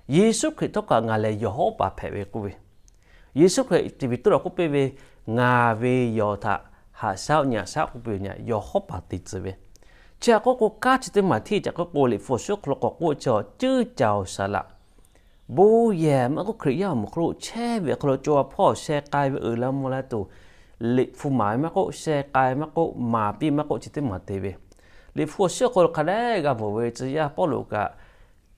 Yeˍsuˆ Hkriꞈ htawˇ kaꞈ ngaˬ lehˬ yawˬ hawˉ paˍ hpehꞈ ve k'oˆ ve, Yeˍsuˆ Hkriꞈ Peˍtruˆ htaꞈ k'oˆ piˇ ve, ngaˬ ve yawˬ htaꞈ haꞈ shaˉ nyi haꞈ shaˉ k'oˆ piˇ ve, yawˬ hawˉ paˍ te tcuh ve. Chi htaꞈ k'oˆ k'o, kanˉ chi teˇ maˬ hteˇ ca k'oˆ k'o, Liꞈ hpu awˬ suhˉ hk'aw lo k'awꞈ k'oˆ ve chi ceuˇ caˬ awˬ saˍ laꞈ bon yehˬ maˇ k'oˆ, Hkriꞈ yaˇ awˬ moˍ hk'aw lo chehˇ ve awˬ hk'aw lo co ha hpawˇ sheh k'ai ve uiˍ la mvuh la tuˬ, Liꞈ hpu maˍ ve maˇ k'oˆ, sheh k'ai maˇ k'oˆ, maˍ piˇ maˇ k'oˆ, chi teˇ maˬ te ve. Liꞈ hpu awˬ suhˉ hk'aw lo hk'a dehꞈ g'a mawˬ ve, tcuh yaˇ Pawˇluꞈ kaꞈ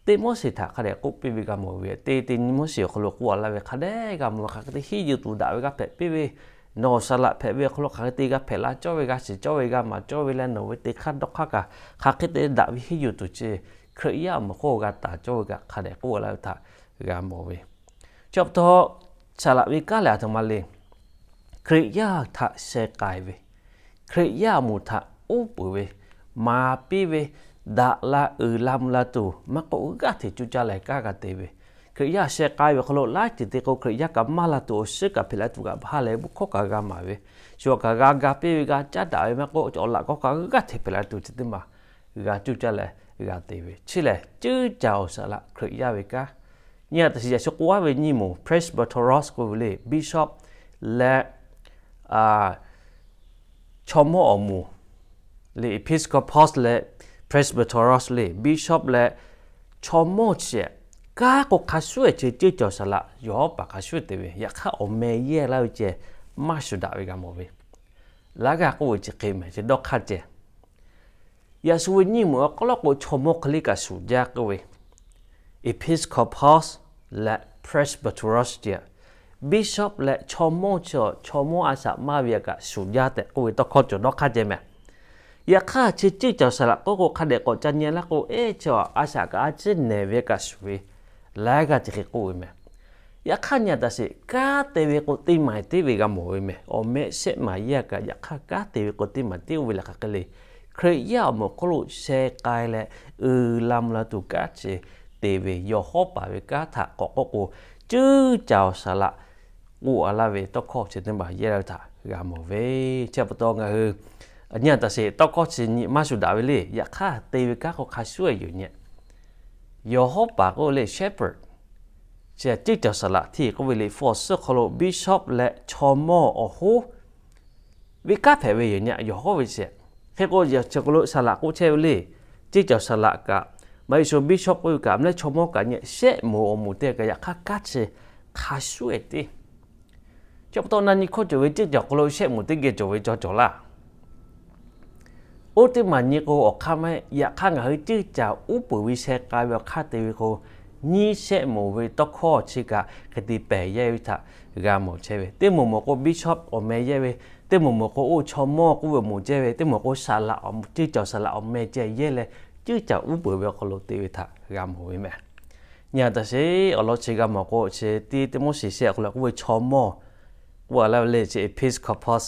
Tiˆmoˉseˍ htaꞈ hk'a dehꞈ k'oˆ piˇ ve g'a mawˬ ve, teˇ Tiˆmoˉseˍ awˬ hk'aw lo k'oˆ laˇ ve hk'a dehꞈ g'a mawˬ ve, hk'aˬ hk'e te henˇ yuˬ tuˬ daꞈ ve g'a hpehꞈ piˇ ve, nawˬ saˍ laꞈ hpehꞈ ve awˬ hk'aw lo hk'aˬ hk'e te g'a hpehꞈ la cawˇ ve, g'a shiˍ cawˇ ve, g'a maˍ cawˇ ve leh nawˬ ve teˇ hk'aˇ dawˇ hk'aˇ kaꞈ hk'aˬ hk'e te daꞈ ve henˇ yuˬ tuˬ chi Hkriꞈ yaˇ awˬ moˍ hk'oˆ g'a taˍ cawˇ ve kaꞈ hk'a dehꞈ k'oˆ laˇ ve htaꞈ g'a mawˬ ve. Chi pa taw, saˍ laꞈ ve kanˉ lehˬ aˬ htoꞈ ma le. Hkriꞈ yaˇ htaꞈ sheh k'ai ve, Hkriꞈ yaˇ awˬ moˍ htaꞈ uˉ peunˍ ve, maˍ piˇ ve, daꞈ la uiˍ la mvuh la tuˬ maˇ k'oˆ, g'aˇ hteꞈ cuˇ caˇ leh kanˉ g'a te ve. Hkriꞈ yaˇ sheh k'ai ve awˬ hk'aw lo laiˉ ceuˬ te k'o, Hkriꞈ yaˇ kaꞈ maˇ la tuˬ awˬ suhˉ kaꞈ hpehꞈ la tuˬ kaꞈ ha lehˬ ve, bon hkawˇ kaꞈ g'a maˍ ve, shu kaꞈ g'a ga piˇ ve, g'a caˉ daꞈ ve maˇ k'oˆ, awˬ laꞈ k'awˇ kaꞈ g'aˇ hteꞈ hpehꞈ la tuˬ chi teˇ maˬ g'a cuˇ caˇ leh g'a te ve. Chi lehˬ ceuˇ caˬ awˬ saˍ laꞈ Hkriꞈ yaˇ ve kanˉ. Nyi a taꞈ shiˍ yaꞈ shu k'oˆ laˇ ve nyi moˍ Presbyteros k'oˆ ve le, bishop leh chaw mawˇ awˬ moˍ le, Episcopos leh Presbyteros le, bishop leh chaw mawˇ chi kanˉ k'o hk'a shuˉ ehˍ chi ceuˇ caˬ awˬ saˍ laꞈ yawˬ hawˉ paˍ hk'a shuˉ te ve, yaꞈ hk'aˇ awˬ meh yehˇ laˇ ve ceh maˇ shuˍ daꞈ ve g'a mawˬ ve. Laˇ g'aˇ k'oˆ ve chi hk'e mehˍ, chi dawˇ hk'aˇ ceh. Yaꞈ shu ve nyi moˍ awˬ hk'aw lo k'o chaw mawˇ hk'e le kaꞈ shuˍ jaˇ k'oˆ ve, Episcopos leh Presbyteros ceh, bishop leh chaw mawˇ chi, chaw mawˇ a shaꞈ maˇ ve kaꞈ shuˍ jaˇ tehꞈ k'oˆ ve tawˇ hkawˇ cawˬ dawˇ hk'aˇ ceh mehˍ. Yaꞈ hk'aˇ chi ceuˇ caˬ awˬ saˍ laꞈ k'oˆ k'o hk'a dehꞈ k'awꞈ ca nyi laˇ k'o, eˇ chi a shaꞈ kaꞈ a ciˉ nehˬ ve kaꞈ shuˍ ve, laiˉ g'aˇ chi hk'e k'oˆ ve mehˍ. Yaꞈ hk'aˇ nyi a taꞈ sheˍ, kanˉ te ve k'o teˇ maˬ teˇ ve g'a mawˬ ve mehˍ. Awˬ meh shehˆ maˍ yehˇ kaꞈ, yaꞈ hk'aˇ kanˉ te ve k'o teˇ maˬ teˇ oˇ ve lehˬ hk'aˬ hk'e le, Hkriꞈ yaˇ awˬ moˍ hk'oˆ lo sheh k'ai leh uiˍ la mvuh la tuˬ kanˉ chi te ve, yawˬ hawˉ paˍ ve kanˉ htaꞈ k'awꞈ k'oˆ k'o, ceuˇ caˬ awˬ saˍ laꞈ k'oˆ a laˇ ve tawˇ hkawˇ chi teˇ maˬ yehˇ laˇ ve htaꞈ g'a mawˬ ve. Chi pa taw ngaˬ hui nyi a taꞈ sheˍ tawˇ hkawˇ chi nyi maˇ shuˍ daꞈ ve le. Yaꞈ hk'aˇ te ve kanˉ k'o hk'a shuˉ ehˍ yoˬ nyi. Yawˬ hawˉ paˍ k'oˆ ve le shepherd, chi ceuˇ caˬ saˍ laꞈ hteˇ k'oˆ ve Liꞈ hpu awˬ suhˉ hk'aw lo bishop leh chaw mawˇ awˬ hoˉ ve kanˉ hpehꞈ ve yoˬ nyi. Yawˬ hawˉ ve chi hk'e k'o, yawˬ chi k'o lo saˍ laꞈ k'oˆ chehˇ ve le. Ceuˇ caˬ saˍ laꞈ kaꞈ, maˇ heˆ shu bishop k'oˆ ve kaꞈ, maˇ leh chaw mawˇ kaꞈ nyi shehˆ moˍ awˬ moˍ te kaꞈ yaꞈ hk'aˇ kanˉ chi hk'a shuˉ ehˍ teˇ Chi pa taw na nyi hkawˇ cawˬ ve ceuˇ caˬ awˬ hk'aw lo shehˆ moˍ teˇ geh cawˬ ve cawˬ cawˬ laˇ. Oˇ teˇ maˬ nyi k'o awˬ hk'aˇ maˇ heˆ. Yaꞈ hk'aˇ ngaˬ hui ceuˇ caˬ uˉ peunˍ ve sheh k'ai ve awˬ hk'aˇ te ve k'o, nyiˇ shehˆ moˍ ve tawˇ hkawˇ chi kaꞈ hk'e te pehˬ yehˇ ve htaꞈ g'a mawˬ chehˇ ve. Teˇ moˍ moˍ k'o bishop awˬ meh yehˇ ve, teˇ moˍ moˍ k'o oˇ chaw mawˇ k'oˆ ve awˬ moˍ ceh ve, teˇ moˍ k'o saˍ laꞈ, ceuˇ caˬ saˍ laꞈ awˬ meh ceh yehˇ leh ceuˇ caˬ uˉ peunˍ ve awˬ hk'aw lo te ve htaꞈ g'a mawˬ ve mehˍ. Nyi a taꞈ sheˍ awˬ lawn chi g'a mawˬ k'o, chi teˇ Tiˆmoˉseˍ shehˆ awˬ hk'aw lo k'oˆ ve chaw mawˇ k'oˆ a laˇ ve le, chi episkopos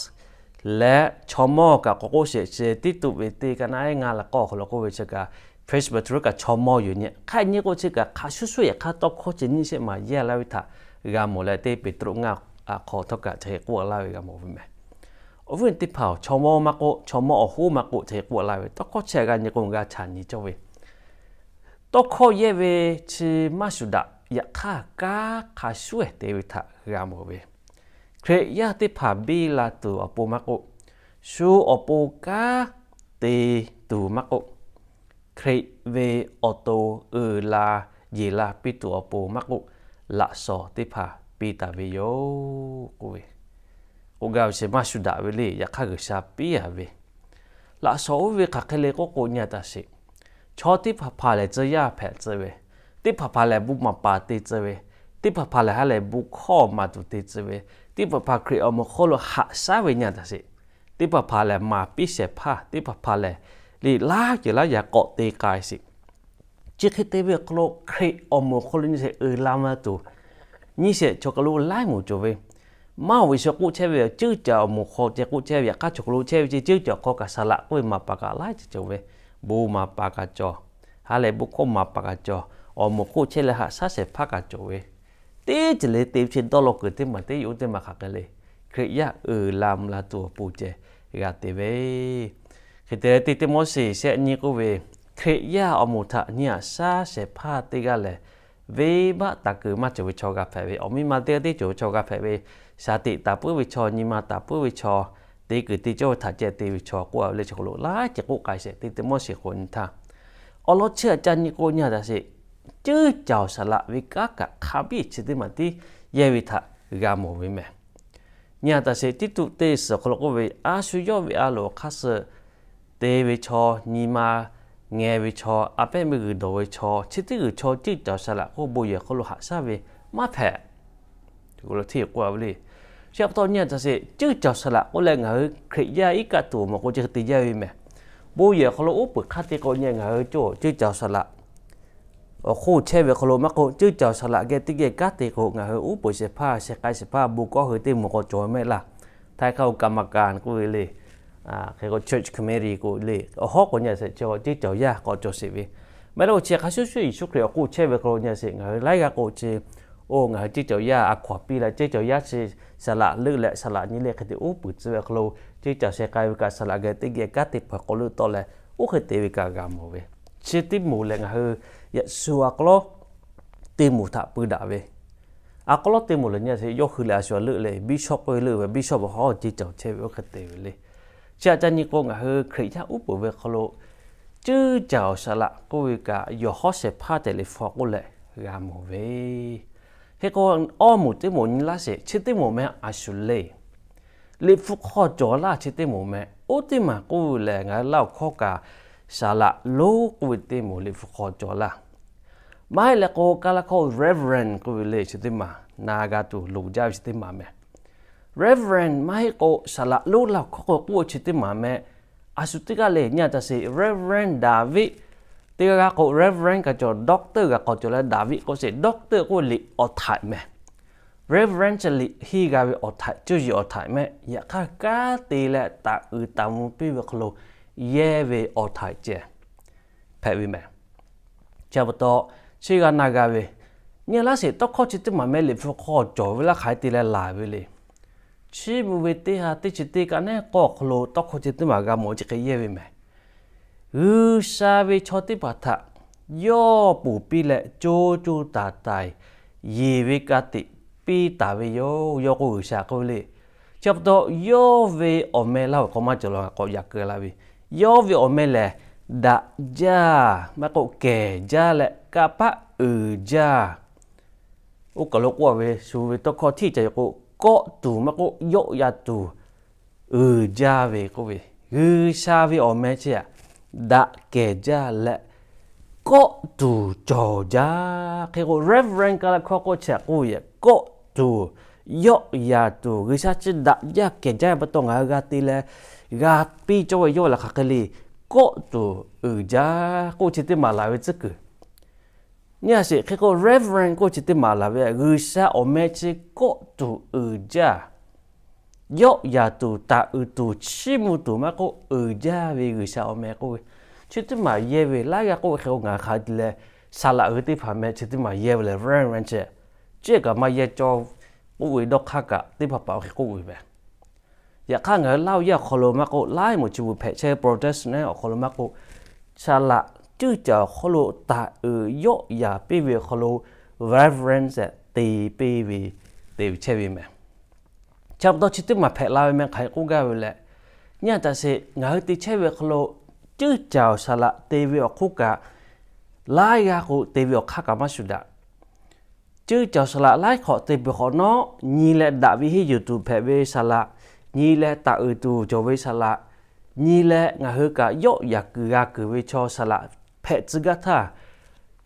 leh chaw mawˇ kaꞈ k'awꞈ k'oˆ sheˍ, chi Tiˇtuꞈ ve teˇ ka naˉ eˉ ngaˇ leh k'awˇ awˬ hk'aw lo k'oˆ ve chi kaꞈ presbytery kaꞈ chaw mawˇ yoˬ nyi. Hk'aˬ nyi k'o chi kaꞈ hk'a shuˉ shuˉ yaꞈ hk'aˇ tawˇ hkawˇ chi nyiˇ shehˆ maˍ yehˇ laˇ ve htaꞈ g'a mawˬ leh, teˇ Peˍtruˆ ngaˇ awˬ hk'aw htawˇ kaꞈ chi hk'e k'oˆ a laˇ ve g'a mawˬ ve mehˍ. Awˬ viˉ teˇ hpaˍ, chaw mawˇ maˇ k'oˆ, chaw mawˇ awˬ hoˉ maˇ k'oˆ, chi hk'e k'oˆ a laˇ ve tawˇ hkawˇ chi g'a nyi k'o g'a chaꞈ nyi cawˇ ve. Tawˇ hkawˇ yehˇ ve chi maˇ shuˍ daꞈ, yaꞈ hk'aˇ kanˉ hk'a shuˉ ehˍ te ve htaꞈ g'a mawˬ ve. Hkriꞈ yaˇ teˇ hpaˍ biˇ la tuˬ awˬ pon maˇ k'oˆ, shu awˬ pon kanˉ te tuˬ maˇ k'oˆ, Hkriꞈ ve awˬ to uiˍ la yeˬ la piˇ tuˬ awˬ pon maˇ k'oˆ, laꞈ shawnˍ teˇ hpaˍ piˇ taˍ ve yoˬ k'oˆ ve, k'oˆ gaˇ ve chi maˇ shuˍ daꞈ ve le. Yaꞈ hk'aˇ G'uiˬsha piˇ a ve laꞈ shawnˍ oˇ ve hk'aˬ hk'e le k'oˆ k'o, nyi a taꞈ sheˍ. Chaw teˇ hpaˍ hpaˍ lehˬ tcuh yaˇ hpehꞈ tcuh ve, teˇ hpaˍ hpaˍ lehˬ bon maˍ paˍ te tcuh ve, teˇ hpaˍ hpaˍ lehˬ ha lehˬ bon hkawˇ maˍ tuˬ te tcuh ve, teˇ hpaˍ hpaˍ Hkriꞈ awˬ moˍ hk'oˆ lo haꞈ shaˉ ve nyi a taˍ sheˍ. Teˇ hpaˍ hpaˍ lehˬ maˍ piˇ shehˍ hpaˇ, teˇ hpaˍ hpaˍ lehˬ liꞈ laˇ ceuˬ laˇ yaꞈ k'awꞈ te k'ai sheˍ. Chi hk'e te ve awˬ hk'aw lo Hkriꞈ awˬ moˍ hk'oˆ lo nyi sheˍ uiˍ la mvuh la tuˬ, nyi sheˍ chaw kaˬ lo laiˉ moˍ cawˬ ve, maˇ oˬ ve sha k'oˆ chehˇ ve ceuˬ caˬ awˬ moˍ hk'aw ceh k'oˆ chehˇ ve, yaꞈ hk'aˇ chaw kaˬ lo chehˇ ve ceh ceuˬ caˬ awˬ hk'aw kaꞈ saˍ laꞈ k'oˆ ve maˍ paˍ kaꞈ laiˉ ceuˬ cawˬ ve, bon maˍ paˍ kaꞈ cawˬ, ha lehˬ bon hkawˇ maˍ paˍ kaꞈ cawˬ, awˬ moˍ hk'oˆ chehˇ leh haꞈ shaˉ shehˍ hpaˇ kaꞈ cawˬ ve, teˇ ceuˬ le te ve chi dawˇ law kuiˬ teˇ maˬ teˇ yoˬ teˇ maˬ hk'aˬ hk'e le. Hkriꞈ yaˇ uiˍ la mvuh la tuˬ awˬ pon ceh g'a te ve. Hk'e te leh teˇ Tiˆmoˉseˍ shehˆ nyiˇ k'oˆ ve, Hkriꞈ yaˇ awˬ moˍ htaꞈ nyi haꞈ shaˉ shehˍ hpaˇ teˇ g'aˇ lehˬ, venˇbaˆ taˍ kuiˬ maˇ cawˬ ve chaw g'a hpehꞈ ve, awˬ miˇ ma teˇ g'aˇ teˇ cawˬ ve chaw g'a hpehꞈ ve, shaˍ tiꞈ taˍ puiˉ ve chaw, nyi ma taˍ puiˉ ve chaw, te kuiˬ te cawˇ ve htaꞈ ceh te ve chaw k'oˆ a ve le. Chaw kaˬ lo laiˉ ceuˬ k'oˆ k'ai sheˍ teˇ Tiˆmoˉseˍ k'o nyi htaˇ, awˬ lawn chi a ca nyi k'o nyi a taˍ sheˍ, ceuˬ caˬ awˬ saˍ laꞈ ve kanˉ kaꞈ hk'a biˇ chi teˇ maˬ tiˉ yehˇ ve htaꞈ g'a mawˬ ve mehˬ. Nyi a taˍ sheˍ Tiˇtuꞈ teˇ suhˍ awˬ hk'aw lo k'oˆ ve, a shu yawˇ ve a loˍ awˬ hk'aˇ suh te ve chaw, nyi ma ngeh ve chaw, a pehˉ meuˇ g'uiˬ dawˬ ve chaw, chi teˇ g'uiˬ chaw ceuˬ caˬ awˬ saˍ laꞈ k'oˆ bon yehˬ hk'aw lo haꞈ shaˉ ve maˇ hpehꞈ. K'oˆ lo hteˇ k'oˆ a ve le. Chi pa taw nyi a taˍ sheˍ, ceuˬ caˬ awˬ saˍ laꞈ k'oˆ leh ngaˬ hui Hkriꞈ yaˇ iˉ kaˆ tuˬ awˬ moˍ k'o chi hk'e te jaˇ ve mehˬ. Bon yehˬ hk'aw lo uˉ peunˍ hk'aˇ te k'o nyi ngaˬ hui cawˬ ceuˬ caˬ awˬ saˍ laꞈ awˬ hk'oˆ chehˇ ve hk'aw lo maˇ k'oˆ, ceuˬ caˬ awˬ saˍ laꞈ geh teˇ geh kanˉ te k'o ngaˬ hui uˉ peunˍ shehˍ hpaˇ, sheh k'ai shehˍ hpaˇ, bon kawˆ hui teˇ moˍ k'awꞈ cawˬ ve mehˆ laˇ. Htaiˇ hk'aˇ กรรมการ k'oˆ ve le. Hk'e k'o church committee k'o le, awˬ hawˉ k'o nyi a sheˍ, ceuˬ caˬ yaˇ k'awꞈ cawˬ sheˍ ve. Maˇ heˆ leh chi hk'a shuˍ shuˍ Yeˍsuˆ Hkriꞈ awˬ hk'oˆ chehˇ ve hk'aw lo nyi a sheˍ, ngaˬ hui laiˉ g'aˇ k'o chi, oˇ ngaˬ hui ceuˬ caˬ yaˇ a hkaw anˬ piˇ leh ceuˬ caˬ yaˇ chi saˍ laꞈ leuˆ leh saˍ laꞈ nyi le hk'e te uˉ peunˍ tcuh ve hk'aw lo, ceuˬ caˬ sheh k'ai ve kaꞈ saˍ laꞈ geh teˇ geh kanˉ te hpaˍ k'aw leuˆ tawˆ leh, oˇ hk'e te ve kaꞈ g'a mawˬ ve. Chi teˇ moˍ lehˬ ngaˬ hui yaꞈ shu a k'aw lawˉ teˇ moˍ htaꞈ pui daꞈ ve. A k'aw lawˉ teˇ moˍ lehˬ nyi a sheˍ, yawˇ hui leh a shu a leuˆ leh bishop k'oˆ ve leuˆ ve, bishop awˬ hawˉ ceuˬ caˬ chehˇ ve oˇ hk'e te ve le. Chi a ca nyi k'o ngaˬ hui Hkriꞈ yaˇ uˉ peunˍ ve hk'aw lo ceuˬ caˬ awˬ saˍ laꞈ k'oˆ ve kaꞈ yawˬ hawˉ shehˍ hpaˇ tehꞈ liꞈ hpu k'oˆ leh g'a mawˬ ve. Hk'e k'o awˇ moˍ teˇ moˍ nyi laˇ sheˍ, chi teˇ moˍ meh a shu le. Liꞈ hpu hk'aw cawˬ laˇ chi teˇ moˍ meh. Oˇ teˇ maˬ k'oˆ ve lehˬ ngaˬ hui Laˇ huˍ hkawˇ kaꞈ saˍ laꞈ lonˉ k'oˆ ve teˇ moˍ liꞈ hpu hk'aw cawˬ laˇ. Maˇ heˆ leh k'o Kaˇ laˇ hkawˇ Reverend k'oˆ ve le, chi teˇ maˬ na g'a tuˬ loˍ jaˇ ve chi teˇ maˬ meh. Reverend maˇ heˆ k'o saˍ laꞈ lonˉ Laˇ huˍ hkawˇ k'oˆ ve chi teˇ maˬ meh. A shu teˇ g'aˇ le nyi a taˍ sheˍ, Reverend Daˍviˆ. Teˇ g'aˇ g'a k'o Reverend kaꞈ cawˬ, Doctor g'a k'awꞈ cawˬ leh Daˍviˆ k'oˆ sheˍ, Doctor k'oˆ ve liꞈ awˬ htaiꞈ meh. Reverend chi liꞈ henˇ g'a ve awˬ htaiꞈ, cuˇ yiˍ awˬ htaiꞈ meh. Yaꞈ hk'aˇ kanˉ te leh taˍ uiˍ taˍ mvuh piˇ ve hk'aw lo yehˇ ve awˬ htaiꞈ ceh hpehꞈ ve meh. Chi pa taw chi g'a na g'a ve, nyi laˇ sheˍ, tawˇ hkawˇ chi teˇ maˬ meh liꞈ hpu hk'aw cawˬ ve laˇ hk'aˬ hk'e te leh laˬ ve le. Chiˇ mvuh ve teˇ ha teˇ chi teˇ kaꞈ neˉ k'awˇ awˬ hk'aw lo tawˇ hkawˇ chi teˇ maˬ g'a mawˬ chi hk'e yehˇ ve meh. G'uiˬsha ve chaw teˇ hpaˍ htaꞈ yawˇ ponˬ piˇ leh co co taiˍ taiˍ yeˬ ve ka tiꞈ piˇ taˍ ve yoˬ. Yawˇ k'oˆ G'uiˬsha k'oˆ ve le. Chi pa taw yawˇ ve awˬ meh Laˇ huˍ hk'aw maˇ cawˬ la k'awꞈ yaꞈ keu la ve, yawˇ ve awˬ meh lehˬ daꞈ jaˇ, maˇ k'oˆ kehˬ jaˇ leh kanˇ paˆ uiˍ jaˇ. Oˇ kaˬ lo k'oˆ ve shu ve tawˇ hkawˇ hteˇ ca yoˬ k'o, kawˆ tuˬ maˇ k'oˆ yawˆ yan tuˬ uiˍ jaˇ ve k'oˆ ve, G'uiˬsha ve awˬ meh chi aꞈ daꞈ kehˬ jaˇ leh kawˆ tuˬ cawˬ jaˇ. Hk'e k'o Reverend Kaˇ laˇ hkawˇ k'oˆ chi aꞈ k'oˆ ve, kawˆ tuˬ, yawˆ yan tuˬ, G'uiˬsha chi daꞈ jaˇ kehˬ jaˇ ve pa taw ngaˬ hui g'a te leh g'a piˇ cawˇ ve yawˇ lehˬ hk'aˬ hk'e le, kawˆ tuˬ uiˍ jaˇ k'oˆ chi teˇ maˬ laˬ ve tcuhˉ kuiˬ. Nyi a sheˍ, hk'e k'o Reverend k'oˆ chi teˇ maˬ laˬ ve, G'uiˬsha awˬ meh chi kawˆ tuˬ uiˍ jaˇ. Yawˆ yan tuˬ, taˍ uiˍ tuˬ, chiˇ mvuh tuˬ maˇ k'oˆ, uiˍ jaˇ ve G'uiˬsha awˬ meh k'oˆ ve, chi teˇ maˬ yehˇ ve laiˉ g'aˇ k'oˆ ve hk'e k'o ngaˬ hui hk'aˬ hk'e te leh saˍ laꞈ hui teˇ hpaˍ meh chi teˇ maˬ yehˇ ve leh Reverend chi, chi kaꞈ maˇ yehˇ cawˇ k'oˆ ve dawˇ hk'aˇ kaꞈ teˇ hpaˍ hpaˍ hk'e k'oˆ ve meh. Yaꞈ hk'aˇ ngaˬ hui Laˇ huˍ yaˇ awˬ hk'aw lo maˇ k'oˆ, laiˉ moˍ chi bvuhˬ hpehꞈ chehˇ Protestant awˬ hk'aw lo maˇ k'oˆ, saˍ laꞈ ceuˬ caˬ awˬ hk'aw lo taˍ uiˍ yawˆ yan piˇ ve awˬ hk'aw lo Reverend te piˇ ve te ve chehˇ ve meh. Chi pa taw chi teˇ maˬ hpehꞈ la ve meh hk'aˬ hk'e k'oˆ gaˇ ve leh, nyi a taˍ sheˍ, ngaˬ hui te chehˇ ve awˬ hk'aw lo ceuˬ caˬ awˬ saˍ laꞈ te ve awˬ hk'oˆ kaꞈ laiˉ g'aˇ k'o te ve awˬ hk'aˇ kaꞈ maˇ shuˍ daꞈ. Ceuˬ caˬ saˍ laꞈ laiˉ hk'awꞈ te peuˬ hk'awꞈ nawˉ, nyi leh daꞈ ve henˇ yuˬ tuˬ hpehꞈ ve saˍ laꞈ, nyi leh taˍ uiˍ tuˬ cawˬ ve saˍ laꞈ, nyi leh ngaˬ hui kaꞈ yawˆ yan kuiˬ g'a kuiˬ ve chaw saˍ laꞈ hpehꞈ tcuh gaˇ htaˇ,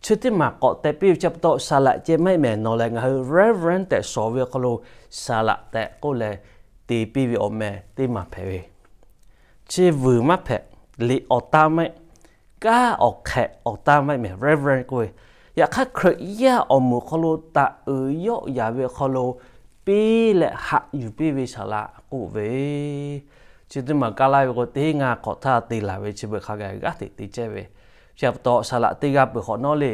chi teˇ maˬ k'awꞈ teh piˇ ve chi pa taw, saˍ laꞈ ceh maˇ heˆ mehˍ. Nawˬ lehˬ ngaˬ hui Reverend tehꞈ shawˍ ve awˬ hk'aw lo saˍ laꞈ tehꞈ k'oˆ leh te piˇ ve awˬ meh teˇ maˬ hpehꞈ ve. Chi vuiˬ maˇ hpehꞈ, liꞈ awˬ taˇ maˇ heˆ, kanˉ awˬ hk'ehꞈ awˬ taˇ maˇ heˆ mehˍ, Reverend k'oˆ ve. Yaꞈ hk'aˇ Hkriꞈ yaˇ awˬ moˍ hk'aw lo taꞈ uiˍ yawˆ yaˍ ve awˬ hk'aw lo piˇ leh haꞈ yuˬ piˇ ve saˍ laꞈ k'oˆ ve. Chi teˇ maˬ kaˇ laˇ ve k'o, teˇ ngaˇ hk'awꞈ htaˇ te laˬ ve chi beuꞈ hk'a gaˬ g'aˇ hteꞈ te chehˇ ve. Chi pa taw, saˍ laꞈ teˇ g'aˇ peuˬ hk'awꞈ nawˉ le,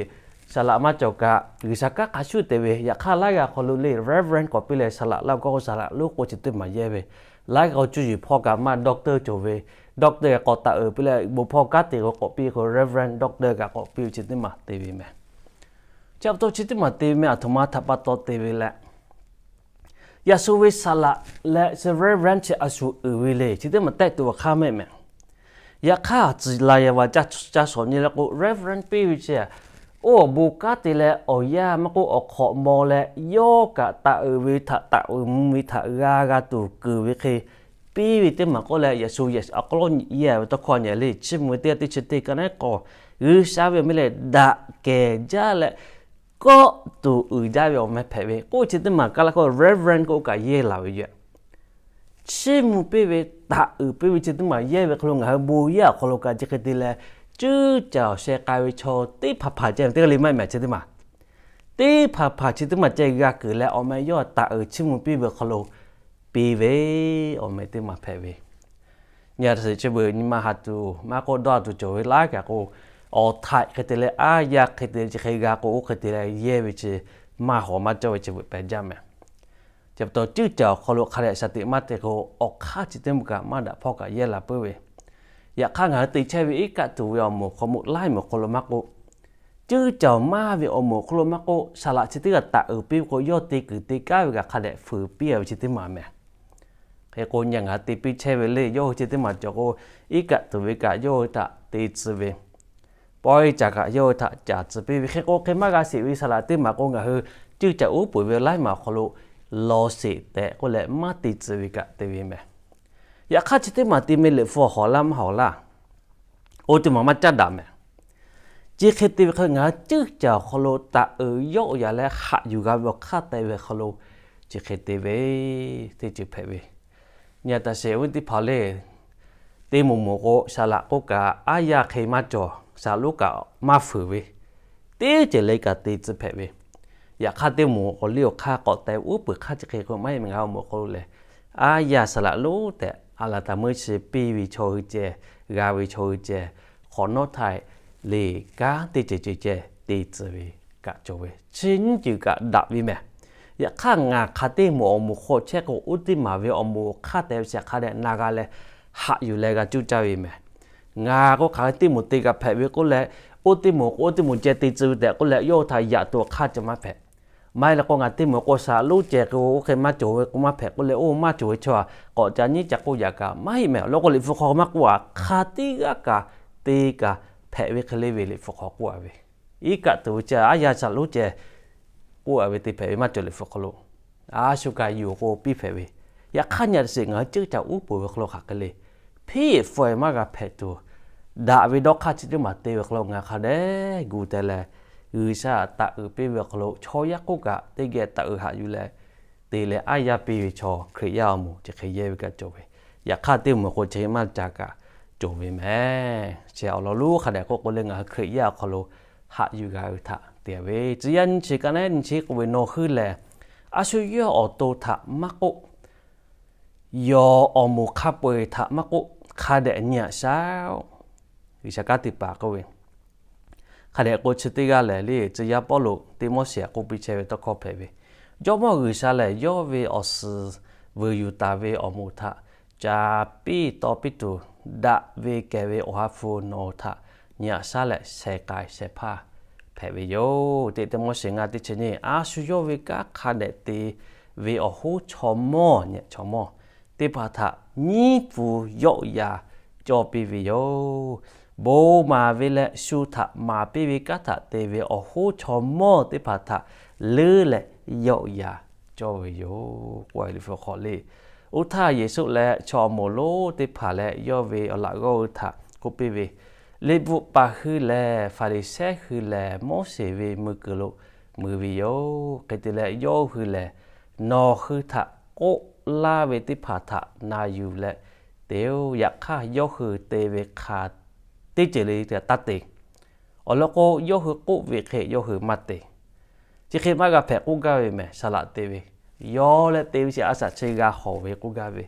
saˍ laꞈ maˇ cawˬ kaꞈ G'uiˬsha kanˉ hk'a shuˉ te ve. Yaꞈ hk'aˇ laiˉ g'aˇ hk'aw lo le Reverend k'awꞈ piˇ leh saˍ laꞈ laˇ k'o, saˍ laꞈ lonˉ k'o chi teˇ maˬ yehˇ ve. Laiˉ g'aˇ k'o cuˇ yiˍ hpawˇ kaꞈ maˇ doctor cawˬ ve, doctor kaꞈ k'awꞈ taꞈ uiˍ piˇ leh bon hpawˇ kanˉ te k'o k'awꞈ piˇ k'o, Reverend doctor kaꞈ k'awꞈ piˇ ve chi teˇ maˬ te ve mehˍ. Chi pa taw chi teˇ maˬ te ve mehˍ, aˬ htoꞈ ma htaꞈ pa taw te ve leh, yaꞈ shu ve saˍ laꞈ leh chi Reverend chi a shu uiˍ ve le, chi teˇ maˬ tehˆ tuˬ awˬ hk'aˇ mehˆ mehˍ. Yaꞈ hk'aˇ tcuh la yaꞈ va ca shawˍ nyi leh k'o, Reverend piˇ ve chi oˇ awˬ bon kanˉ te leh awˬ yanˇ maˇ k'oˆ, awˬ hk'awꞈ maw leh yawˇ kaꞈ taꞈ uiˍ ve htaꞈ, taꞈ uiˍ mvuh ve htaꞈ g'a g'a tuˬ kuˬ ve hk'e piˇ ve teˇ maˬ k'oˆ leh, yaꞈ shu yehˬ a k'aw lawˉ yehˬ ve tawˇ hkawˇ nyi le, chiˇ mvuh ve teˇ g'aˇ teˇ chi teˇ ka naˉ k'awꞈ G'uiˬsha ve awˬ meh lehˬ daꞈ kehˬ jaˇ leh kawˆ tuˬ uiˍ jaˇ ve awˬ meh hpehꞈ ve k'oˆ chi teˇ maˬ kaˇ laˇ k'o, Reverend k'oˆ kaꞈ yehˇ laˬ ve yoˬ. Chiˇ mvuh piˇ ve, taꞈ uiˍ piˇ ve chi teˇ maˬ yehˇ ve hk'aw lo ngaˬ hui bon yaˇ awˬ hk'aw lo kaꞈ chi hk'e te leh, cuˉ caˬ awˬ sheh k'ai ve chaw teˇ hpaˍ hpaˍ ceh teˇ g'aˇ le maˇ heˆ mehˍ chi teˇ maˬ. Teˇ hpaˍ hpaˍ chi teˇ maˬ ceh g'a kuiˬ leh awˬ meh yawˇ taꞈ uiˍ chiˇ mvuh piˇ ve awˬ hk'aw lo piˇ ve awˬ meh teˇ maˬ hpehꞈ ve. Nyi a taꞈ shiˍ chi beuꞈ nyi ma ha tuˬ maˇ k'oˆ dawˇ a tuˬ cawˬ ve laiˉ kaꞈ k'o, awˬ htaiꞈ hk'e te leh aˉ yaˇ hk'e te leh chi hk'e g'a k'o, oˇ hk'e te leh yehˇ ve chi maˇ hawˍ maˇ cawˇ ve chi beuꞈ pehˬ jaˇ mehˍ. Chi pa taw cuˉ caˬ awˬ hk'aw lo hk'a dehꞈ shaˍ tiꞈ maˇ te k'o, awˬ hk'aˇ chi teˇ maˬ kaꞈ maˇ daꞈ hpawˇ kaꞈ yehˇ la puiˉ ve. Yaꞈ hk'aˇ ngaˬ hui te chehˇ ve iˉ kaˆ tuˬ ve awˬ moˍ hk'aw moꞈ laiˉ moˍ hk'aw lo maˇ k'oˆ, cuˉ caˬ maˇ ve awˬ moˍ hk'aw lo maˇ k'oˆ, saˍ laꞈ chi teˇ g'aˇ taꞈ uiˍ piˇ ve k'o, yawˇ te kuiˬ te kaˉ ve kaꞈ hk'a dehꞈ fuiˍ piˇ a ve chi teˇ maˬ mehˍ. Hk'e k'o nyi ngaˬ hui te piˇ chehˇ ve le, yawˇ hui chi teˇ maˬ cawˬ k'o, iˉ kaˆ tuˬ ve kaꞈ yawˇ hui htaꞈ te tcuh ve, pawehˇ caˍ kaꞈ yawˇ hui htaꞈ caˍ tcuh piˇ ve. Hk'e k'o hk'e maˇ g'a sheˍ ve saˍ laꞈ teˇ maˬ k'o, ngaˬ hui cuˉ caˬ uˉ peunˍ ve laiˉ maˬ awˬ hk'aw lo law sheˍ tehꞈ k'oˆ leh maˇ te tcuh ve kaꞈ te ve mehˍ. Yaꞈ hk'aˇ chi teˇ maˬ te meh Liꞈ hpu awˬ hawˍ laˇ maˇ hawˍ laˇ, oˇ teˇ maˬ maˇ caˉ daꞈ mehˍ. Chi hk'e te ve hk'e ngaˬ hui cuˉ caˬ awˬ hk'aw lo taꞈ uiˍ yawˆ yaꞈ leh haꞈ yuˬ g'a ve awˬ hk'aˇ te ve hk'aw lo chi hk'e te ve, teˇ ceuˬ hpehꞈ ve. Nyi a taꞈ sheˍ awˬ viˉ teˇ hpaˍ le, teˇ moˍ moˍ k'o saˍ laꞈ k'oˆ kaꞈ aˉ yaˇ hk'e maˇ cawˬ, saˍ laꞈ lonˉ kaꞈ maˇ fuiˍ ve, teˇ ceuˬ le kaꞈ te tcuh hpehꞈ ve. Yaꞈ hk'aˇ teˇ moˍ awˬ liˇ awˬ hk'aˇ k'awꞈ te uˉ peunˍ hk'aˇ chi hk'e k'o maˇ heˆ mehˍ, ngaˬ hui awˬ moˍ hk'aw lo lehˬ, aˉ yaˇ saˍ laꞈ lonˉ tehꞈ a laˬ taˍ meuˇ chi piˇ ve chaw hui ceh, g'a ve chaw hui ceh, hk'awꞈ nawˉ htaiˍ le kanˉ teˇ ceuˬ ceuˬ ceh te tcuh ve kaꞈ cawˬ ve, chi nyiˇ ceuˬ kaꞈ daꞈ ve mehˍ. Yaꞈ hk'aˇ ngaˬ hk'aˬ teˇ moˍ awˬ moˍ hk'aw chehˇ k'o, oˇ teˇ maˬ ve awˬ moˍ awˬ hk'aˇ te ve chi hk'a dehꞈ na g'a leh haꞈ yuˬ leh g'a cuˇ caˇ ve mehˍ. Ngaˬ k'o hk'aˬ teˇ moˍ te kaꞈ hpehꞈ ve k'oˆ leh, oˇ teˇ moˍ k'o oˇ teˇ moˍ ceh te tcuh ve tehꞈ k'oˆ leh, yawˇ hui htaꞈ yaꞈ tuˬ awˬ hk'aˇ ceh maˇ hpehꞈ. Maˇ heˆ leh k'o, ngaˬ teˇ moˍ k'o saˍ laꞈ lonˉ ceh k'o oˇ hk'e maˇ cawˬ ve k'o maˇ hpehꞈ k'oˆ leh, oˇ maˇ cawˬ ve chaw a k'awꞈ ca nyiˉ ca k'oˆ yaꞈ kaꞈ maˇ heˆ mehˍ. Awˬ lawn k'o Liꞈ hpu hk'aw maˇ k'oˆ a, hk'aˬ teˇ g'aˇ kaꞈ te kaꞈ hpehꞈ ve hk'e le ve Liꞈ hpu hk'aw k'oˆ a ve, iˉ kaˆ tuˬ ve ceh aˉ yaˇ saˍ laꞈ lonˉ ceh k'oˆ a ve te hpehꞈ ve maˇ cawˬ Liꞈ hpu hk'aw lo. A shu kaꞈ yuˬ k'o piˇ hpehꞈ ve. Yaꞈ hk'aˇ nyi a taꞈ sheˍ ngaˬ hui cuˉ caˬ uˉ peunˍ ve hk'aw lo hk'aˬ hk'e le, hpiˇ-eˍ hpfuhˇ-eˍ maˇ g'a hpehꞈ tuˬ, daꞈ ve dawˇ hk'aˇ chi teˇ maˬ te ve hk'aw lo ngaˬ hui hk'a dehꞈ gu teh leh, G'uiˬsha taꞈ uiˍ piˇ ve awˬ hk'aw lo chaw yaˇ k'oˆ kaꞈ teˇ geh taꞈ uiˍ haꞈ yuˬ leh te leh aˉ yaˇ piˇ ve chaw Hkriꞈ yaˇ awˬ moˍ chi hk'e yehˇ ve kaꞈ cawˬ ve. Yaꞈ hk'aˇ teˇ moˍ k'o chi maˇ ca kaꞈ cawˬ ve mehˍ. Chi awˬ lawn lonˉ hk'a dehꞈ k'oˆ k'o leh ngaˬ hui Hkriꞈ yaˇ awˬ hk'aw lo haꞈ yuˬ g'a ve htaꞈ te ve. Tcuh yaˇ nyi chi ka naˉ nyi chi k'oˆ ve, nawˬ hui lehˬ a shu yawˇ awˬ to htaꞈ maˇ k'oˆ, yawˬ awˬ moˍ hk'a peu-eˬ htaꞈ maˇ k'oˆ, hk'a dehꞈ nyi aꞈ shaˉ-oˆ. G'uiˬsha kanˉ te paˍ k'oˆ ve, hk'a dehꞈ k'o chi teˇ g'aˇ lehˬ le, tcuh yaˇ Pawˇluꞈ Tiˆmoˉseˍ htaꞈ k'oˆ piˇ chehˇ ve tawˇ hkawˇ hpehꞈ ve. Jawˇmawˇ G'uiˬsha lehˬ yawˇ ve awˬ suhˍ vuiˬ yuˬ taˍ ve awˬ moˍ htaꞈ ca piˇ taw piˇ tuˬ, daꞈ ve kehˬ ve Awˬ ha hpu nawˬ htaꞈ nyi aꞈ shaˉ leh sheh k'ai sheh hpaˇ hpehꞈ ve yoˬ. Teˇ Tiˆmoˉseˍ ngaˇ teˇ chi nyiˇ, a shu yawˇ ve kanˉ hk'a dehꞈ te ve awˬ hoˉ chaw mawˇ nyi chaw mawˇ teˇ hpaˍ htaꞈ nyiˉ pfuhˍ yawˆ yaꞈ cawˇ piˇ ve yoˬ. Bon maˍ ve leh shu htaꞈ maˍ piˇ ve kanˉ htaꞈ te ve awˬ hoˉ chaw mawˇ teˇ hpaˍ htaꞈ leuˉ leh yawˆ yaꞈ cawˇ ve yoˬ k'oˆ ve Liꞈ hpu hk'aw le. Oˇ htaˇ Yeˍsuˆ leh chaw awˬ moˍ lonˉ teˇ hpaˍ leh yawˇ ve awˬ laꞈ g'awˇ hui htaꞈ k'oˆ piˇ ve, Liꞈ bvuhꞈ paˍ hui lehˬ, Hpaˍriˍsehˇ hui lehˬ, Moˉseˍ ve mui kuiˬ lo mui ve yoˬ. Hk'e te leh, yawˇ hui lehˬ nawˬ hui htaꞈ k'oˆ laˇ ve teˇ hpaˍ htaꞈ na yuˬ leh te-oˬ. Yaꞈ hk'aˇ, yawˇ hui te ve hk'a teˇ ceuˬ le taˇ te. Awˬ lawn k'o, yawˇ hui k'oˆ ve hk'e yawˇ hui maˇ te. Chi hk'e maˇ g'a hpehꞈ k'oˆ gaˇ ve mehˬ, saˍ laꞈ te ve. Yawˇ leh te ve chi a shaꞈ chi g'a hawˍ ve k'oˆ gaˇ ve.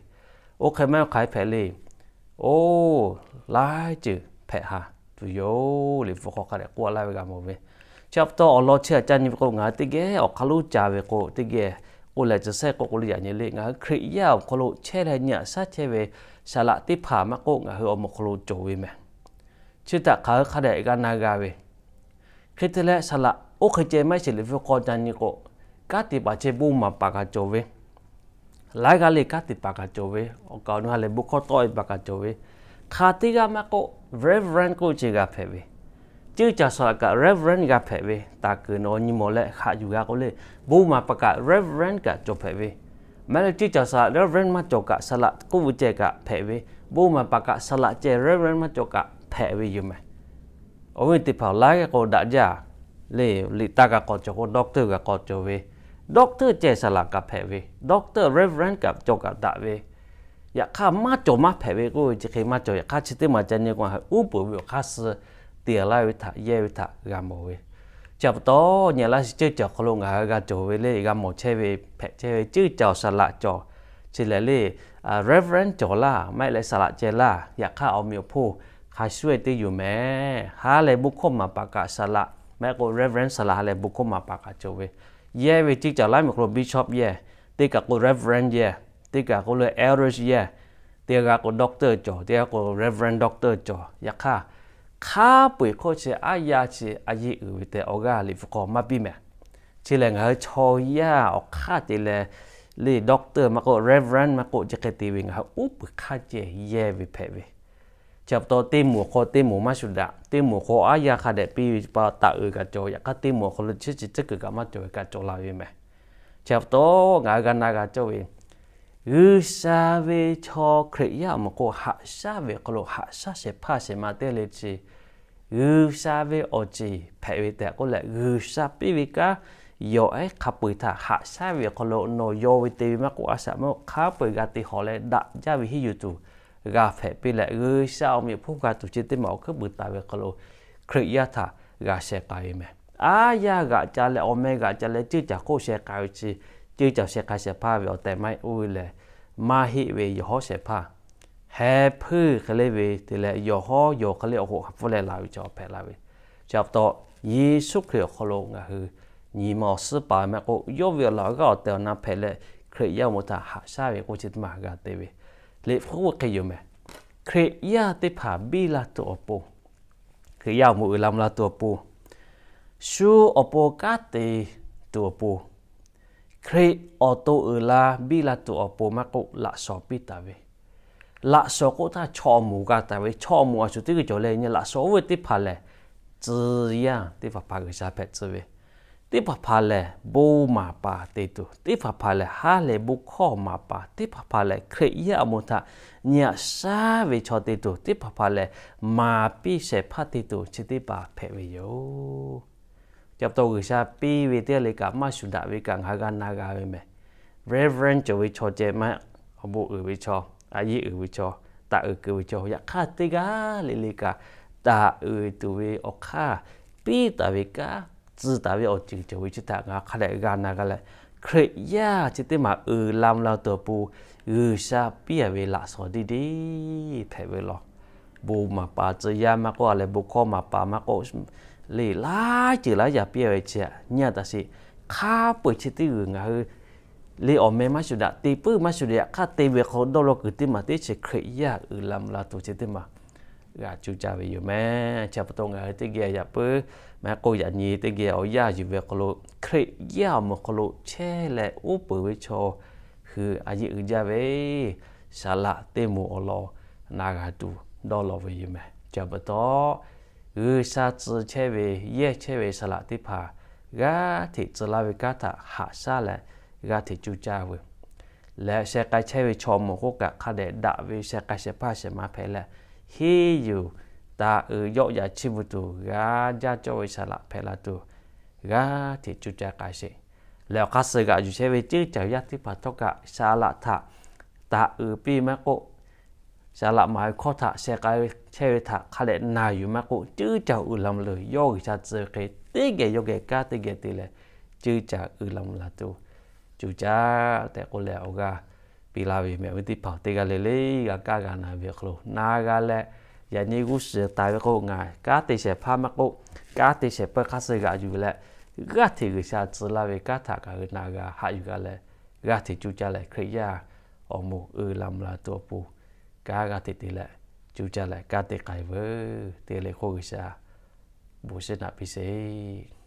Oˇ hk'e maˇ hk'aˬ hk'e hpehꞈ le. Oˇ, laiˉ ceuˬ hpehꞈ ha tuˬ yoˬ. Liꞈ hpu hk'aw hk'a dehꞈ k'oˆ laˇ ve g'a mawˬ ve. Chi pa taw awˬ lawn chi htaꞈ ca nyi ve k'o, ngaˬ hui teˇ geh awˬ hk'aˇ lonˉ ca ve k'o, teˇ geh k'oˆ leh, chi sehˉ k'oˆ k'o le yaꞈ nyi le, ngaˬ hui Hkriꞈ yaˇ awˬ hk'aw lo chehˇ leh nyi aꞈ shaˉ chehˇ ve saˍ laꞈ teˇ hpaˍ maˇ k'oˆ, ngaˬ hui awˬ moˍ hk'aw lo cawˬ ve mehˬ. Chi htaꞈ hk'aˬ hui hk'a dehꞈ g'a na g'a ve. Hk'e te leh, saˍ laꞈ oˇ hk'e ceh maˇ heˆ sheˍ, Liꞈ hpu hk'aw ca nyi k'o, kanˉ te paˍ chehˇ bon maˍ paˍ kaꞈ cawˬ ve, laiˉ g'aˇ le kanˉ te paˍ kaꞈ cawˬ ve, awˬ kaˍ awˬ nu ha lehˬ bon hkawˇ tawˆ e paˍ kaꞈ cawˬ ve, hk'aˬ teˇ g'aˇ maˇ k'oˆ, Reverend k'oˆ ve chi g'a hpehꞈ ve. Ceuˇ caˬ saˍ laꞈ kaꞈ Reverend g'a hpehꞈ ve, taˍ kuiˬ nawˬ nyi mawˬ leh haꞈ yuˬ g'a k'o le, bon maˍ paˍ kaꞈ Reverend kaꞈ cawˬ hpehꞈ ve. Maˇ heˆ leh ceuˇ caˬ saˍ laꞈ Reverend maˇ cawˬ kaꞈ saˍ laꞈ k'oˆ ve ceh kaꞈ hpehꞈ ve, bon maˍ paˍ kaꞈ saˍ laꞈ ceh Reverend maˇ cawˬ kaꞈ hpehꞈ ve yoˬ mehˬ. Awˬ viˉ teˇ hpaˍ laiˉ g'aˇ k'o daꞈ jaˇ le, liꞈ taˇ kaꞈ k'awꞈ cawˬ k'o, doctor kaꞈ k'awꞈ cawˬ ve, doctor ceh saˍ laꞈ kaꞈ hpehꞈ ve, doctor Reverend kaꞈ cawˬ kaꞈ daꞈ ve, yaꞈ hk'aˇ maˇ cawˬ maˇ hpehꞈ ve k'oˆ ve chi hk'e maˇ cawˬ. Yaꞈ hk'aˇ chi teˇ maˬ ca nyi k'o, ngaˬ hui uˉ peunˍ ve awˬ hk'aˇ suh te laˇ ve htaꞈ yehˇ ve htaꞈ g'a mawˬ ve. Chi pa taw nyi laˇ sheˍ, ceuˇ caˬ awˬ hk'aw lo ngaˬ hui g'a cawˬ ve le, g'a mawˬ chehˇ ve hpehꞈ chehˇ ve ceuˇ caˬ awˬ saˍ laꞈ cawˬ. Chi lehˬ le, Reverend cawˬ laˇ, maˇ heˆ leh saˍ laꞈ ceh laˇ, yaꞈ hk'aˇ awˬ meꞈ awˬ hponˇ hk'a shuˉ e teˇ yoˬ mehˬ. Ha lehˬ bon hkawˇ maˍ paˍ kaꞈ saˍ laꞈ, maˇ heˆ k'o Reverend saˍ laꞈ ha lehˬ bon hkawˇ maˍ paˍ kaꞈ cawˬ ve. Yehˇ ve ceuˇ caˬ laiˉ miˬ hk'aw lo bishop yehˇ, teˇ kaꞈ k'o Reverend yehˇ, teˇ kaꞈ k'o le elders yehˇ, teˇ g'aˇ k'o doctor cawˬ, teˇ g'aˇ k'o Reverend doctor cawˬ. Yaꞈ hk'aˇ, hk'a peu eˬ hk'oˆ chi aˉ yaˇ chi a yeˇ uiˍ ve tehꞈ awˬ g'aˇ Liꞈ hpu hk'aw maˇ piˇ mehˬ. Chi lehˬ ngaˬ hui chaw yaˇ awˬ hk'aˇ te leh le doctor maˇ k'oˆ, Reverend maˇ k'oˆ, chi hk'e te ve ngaˬ hui uˉ peunˍ hk'aˇ ceh yehˇ ve hpehꞈ ve. Chi pa taw teˇ moˍ awˬ hk'aw teˇ moˍ maˇ shuˍ daꞈ. Teˇ moˍ awˬ hk'aw aˉ yaˇ hk'a dehꞈ piˇ ve pa taˍ uiˍ kaꞈ cawˬ. Yaꞈ hk'aˇ teˇ moˍ awˬ hk'aw lo chi chi tcuhˉ kuiˬ kaꞈ maˇ cawˬ ve kaꞈ cawˬ la ve mehˬ. Chi pa taw ngaˬ hui g'a na g'a cawˇ ve, G'uiˬsha ve chaw Hkriꞈ yaˇ awˬ moˍ k'o, haꞈ shaˉ ve awˬ hk'aw lo haꞈ shaˉ shehˍ hpaˇ shehˍ ma teˇ le chi G'uiˬsha ve awˬ ceˬ hpehꞈ ve tehꞈ k'oˆ leh, G'uiˬsha piˇ ve kanˉ yawˬ ehˉ hk'a peu eˬ htaꞈ haꞈ shaˉ ve awˬ hk'aw lo nawˬ yaw ve te ve maˇ k'oˆ, a shaꞈ maˇ k'oˆ, hk'a peu eˬ g'a te hawˬ leh daꞈ jaˇ ve henˇ yuˬ tuˬ g'a hpehꞈ piˇ leh, G'uiˬsha awˬ meꞈ awˬ hponˇ g'a tuˬ chi teˇ maˬ awˬ hkuiˉ puiˍ taˍ ve hk'aw lo Hkriꞈ yaˇ htaꞈ g'a sheh k'ai ve mehˬ. Aˉ yaˇ g'aꞈ ca leh awˬ meh g'aꞈ ca leh ceuˇ caˬ hk'oˆ sheh k'ai ve chi, ceuˇ caˬ sheh k'ai shehˍ hpaˇ ve awˬ tehˬ maˇ heˆ. Oˇ ve lehˬ, maˇ heˆ ve yawˬ hawˉ shehˍ hpaˇ, heh hpuiˇ hk'e le ve te leh yawˬ hawˉ yawˬ hk'e le awˬ hoꞈ ha hpfuhˇ leh la ve chaw hpehꞈ la ve. Chi pa taw, Yeˍsuˆ Hkriꞈ awˬ hk'aw lo ngaˬ hui nyi ma awˬ suhˉ paˍ maˇ k'oˆ, yawˇ ve awˬ laꞈ g'aˇ awˬ tehˬ awˬ na hpehꞈ leh, Hkriꞈ yaˇ awˬ moˍ htaꞈ haꞈ shaˉ ve k'oˆ chi teˇ maˬ g'a te ve. Liꞈ hpu hk'e yoˬ mehˬ. Hkriꞈ yaˇ teˇ hpaˍ biˇ la tuˬ awˬ pon, Hkriꞈ yaˇ awˬ moˍ uiˍ la mvuh la tuˬ awˬ pon, shu awˬ pon kanˉ te tuˬ awˬ pon, Hkriꞈ awˬ to uiˍ la biˇ la tuˬ awˬ pon maˇ k'oˆ, laꞈ shawnˍ piˇ taˍ ve. Laꞈ shawnˍ k'oˆ htaˇ chaw awˬ moˍ g'a taˍ ve, chaw awˬ moˍ a shu teˇ g'uiˬ cawˬ leh nyi laꞈ shawnˍ oˇ ve teˇ hpaˍ lehˬ, tcuh yaˇ teˇ hpaˍ hpaˍ G'uiˬsha hpehꞈ tcuh ve, teˇ hpaˍ hpaˍ lehˬ bon maˍ paˍ te tuˬ, teˇ hpaˍ hpaˍ lehˬ ha lehˬ bon hkawˇ maˍ paˍ, teˇ hpaˍ hpaˍ lehˬ Hkriꞈ yaˇ awˬ moˍ htaꞈ nyi aꞈ shaˉ ve chaw te tuˬ, teˇ hpaˍ hpaˍ lehˬ maˍ piˇ shehˍ hpaˇ te tuˬ, chi teˇ hpaˍ hpehꞈ ve yoˬ. Chi pa taw G'uiˬsha piˇ ve teˇ g'aˇ le kaꞈ maˇ shuˍ daꞈ ve kaꞈ ngaˬ hui g'a na g'a ve mehˬ. Reverend cawˬ ve chaw ceh maˇ, awˬ bon uiˍ ve chaw, a yeˇ uiˍ ve chaw, taˍ uiˍ kuiˬ ve chaw, yaꞈ hk'aˇ teˇ g'aˇ le le kaꞈ taˍ uiˍ tuˬ ve awˬ hk'aˇ piˇ taˍ ve kanˉ, tcuh taˍ ve awˬ ceuˬ cawˬ ve chi htaꞈ ngaˬ hui hk'a dehꞈ g'a na g'a leh, Hkriꞈ yaˇ chi teˇ maˬ uiˍ la mvuh la tuˬ awˬ pon G'uiˬsha piˇ a ve laꞈ shawnˍ deˇ deˇ hpehꞈ ve law. Bon maˍ paˍ tcuh yaˇ maˇ k'oˆ, a lehˬ bon hkawˇ maˍ paˍ maˇ k'oˆ, le laiˉ ceuˬ laiˉ yaꞈ piˇ a ve chi nyi a taˍ sheˍ. Hk'a peu eˬ chi teˇ g'uiˬ ngaˬ hui le awˬ meh maˇ shuˍ daꞈ, te puiˉ maˇ shuˍ daꞈ, yaꞈ hk'aˇ te ve hk'aw dawˇ law kuiˬ teˇ maˬ teˇ chi Hkriꞈ yaˇ uiˍ la mvuh la tuˬ chi teˇ maˬ g'a cuˇ caˇ ve yoˬ mehˬ. Chi pa taw ngaˬ hui teˇ geh yaꞈ puiˉ maˇ k'oˆ, yaꞈ nyi teˇ geh awˬ yaˇ yuˬ ve hk'aw lo, Hkriꞈ yaˇ awˬ moˍ hk'aw lo chehˇ leh uˉ peunˍ ve chaw hui a yeˇ uiˍ jaˇ ve, saˍ laꞈ teˇ moˍ awˬ lawn na g'a tuˬ dawˇ law ve yoˬ mehˬ. Chi pa taw, G'uiˬsha tcuh chehˇ ve, yehˇ chehˇ ve saˍ laꞈ teˇ hpaˍ g'aˇ hteꞈ tcuh laˇ ve kanˉ htaꞈ haꞈ shaˉ leh g'aˇ hteꞈ cuˇ caˇ ve leh, sheh k'ai chehˇ ve chaw mawˬ k'oˆ kaꞈ hk'a dehꞈ daꞈ ve sheh k'ai shehˍ hpaˇ shehˍ ma hpehꞈ leh, henˇ yuˬ taˍ uiˍ yawˆ yaꞈ chiˇ mvuh tuˬ g'a jaˇ cawˇ ve saˍ laꞈ hpehꞈ la tuˬ, g'aˇ hteꞈ cuˇ caˇ k'ai sheˍ. Lehˬ awˬ hk'aˇ suh g'aꞈ yuˬ chehˇ ve ceuˇ caˬ yaˇ teˇ hpaˍ htawˇ kaꞈ, saˍ laꞈ htaꞈ taˍ uiˍ piˇ maˇ k'oˆ, saˍ laꞈ maˍ ve hkawˇ htaꞈ sheh k'ai chehˇ ve htaꞈ hk'a dehꞈ na yuˬ maˇ k'oˆ, ceuˇ caˬ uiˍ la mvuh lo yawˇ G'uiˬsha tcuh ve hk'e teˇ geh yawˇ geh kanˉ teˇ geh te leh, ceuˇ caˬ uiˍ la mvuh la tuˬ, cuˇ caˇ tehꞈ k'oˆ leh awˬ g'aˇ piˇ laˇ ve mehˬ ve teˇ hpaˍ teˇ g'aˇ le le g'a kaˇ g'a na ve awˬ hk'aw lo na g'a leh, yaꞈ nyi g'uˇ suhˍ taˍ ve k'o, ngaˬ kanˉ te shehˍ hpaˇ maˇ k'oˆ, kanˉ te shehˍ hpaˇ hk'aˇ suh g'aꞈ yuˬ leh, g'aˇ hteꞈ G'uiˬsha tcuh laˇ ve kanˉ htaꞈ kaꞈ g'a na g'a haꞈ yuˬ g'a leh, g'aˇ hteꞈ cuˇ caˇ leh Hkriꞈ yaˇ awˬ moˍ uiˍ la mvuh la tuˬ awˬ pon, kanˉ g'aˇ hteꞈ te leh, cuˇ caˇ leh kanˉ te k'ai veuˬ. Te leh k'oˆ G'uiˬsha bon shiˍ naꞈ piˇ sheˍ.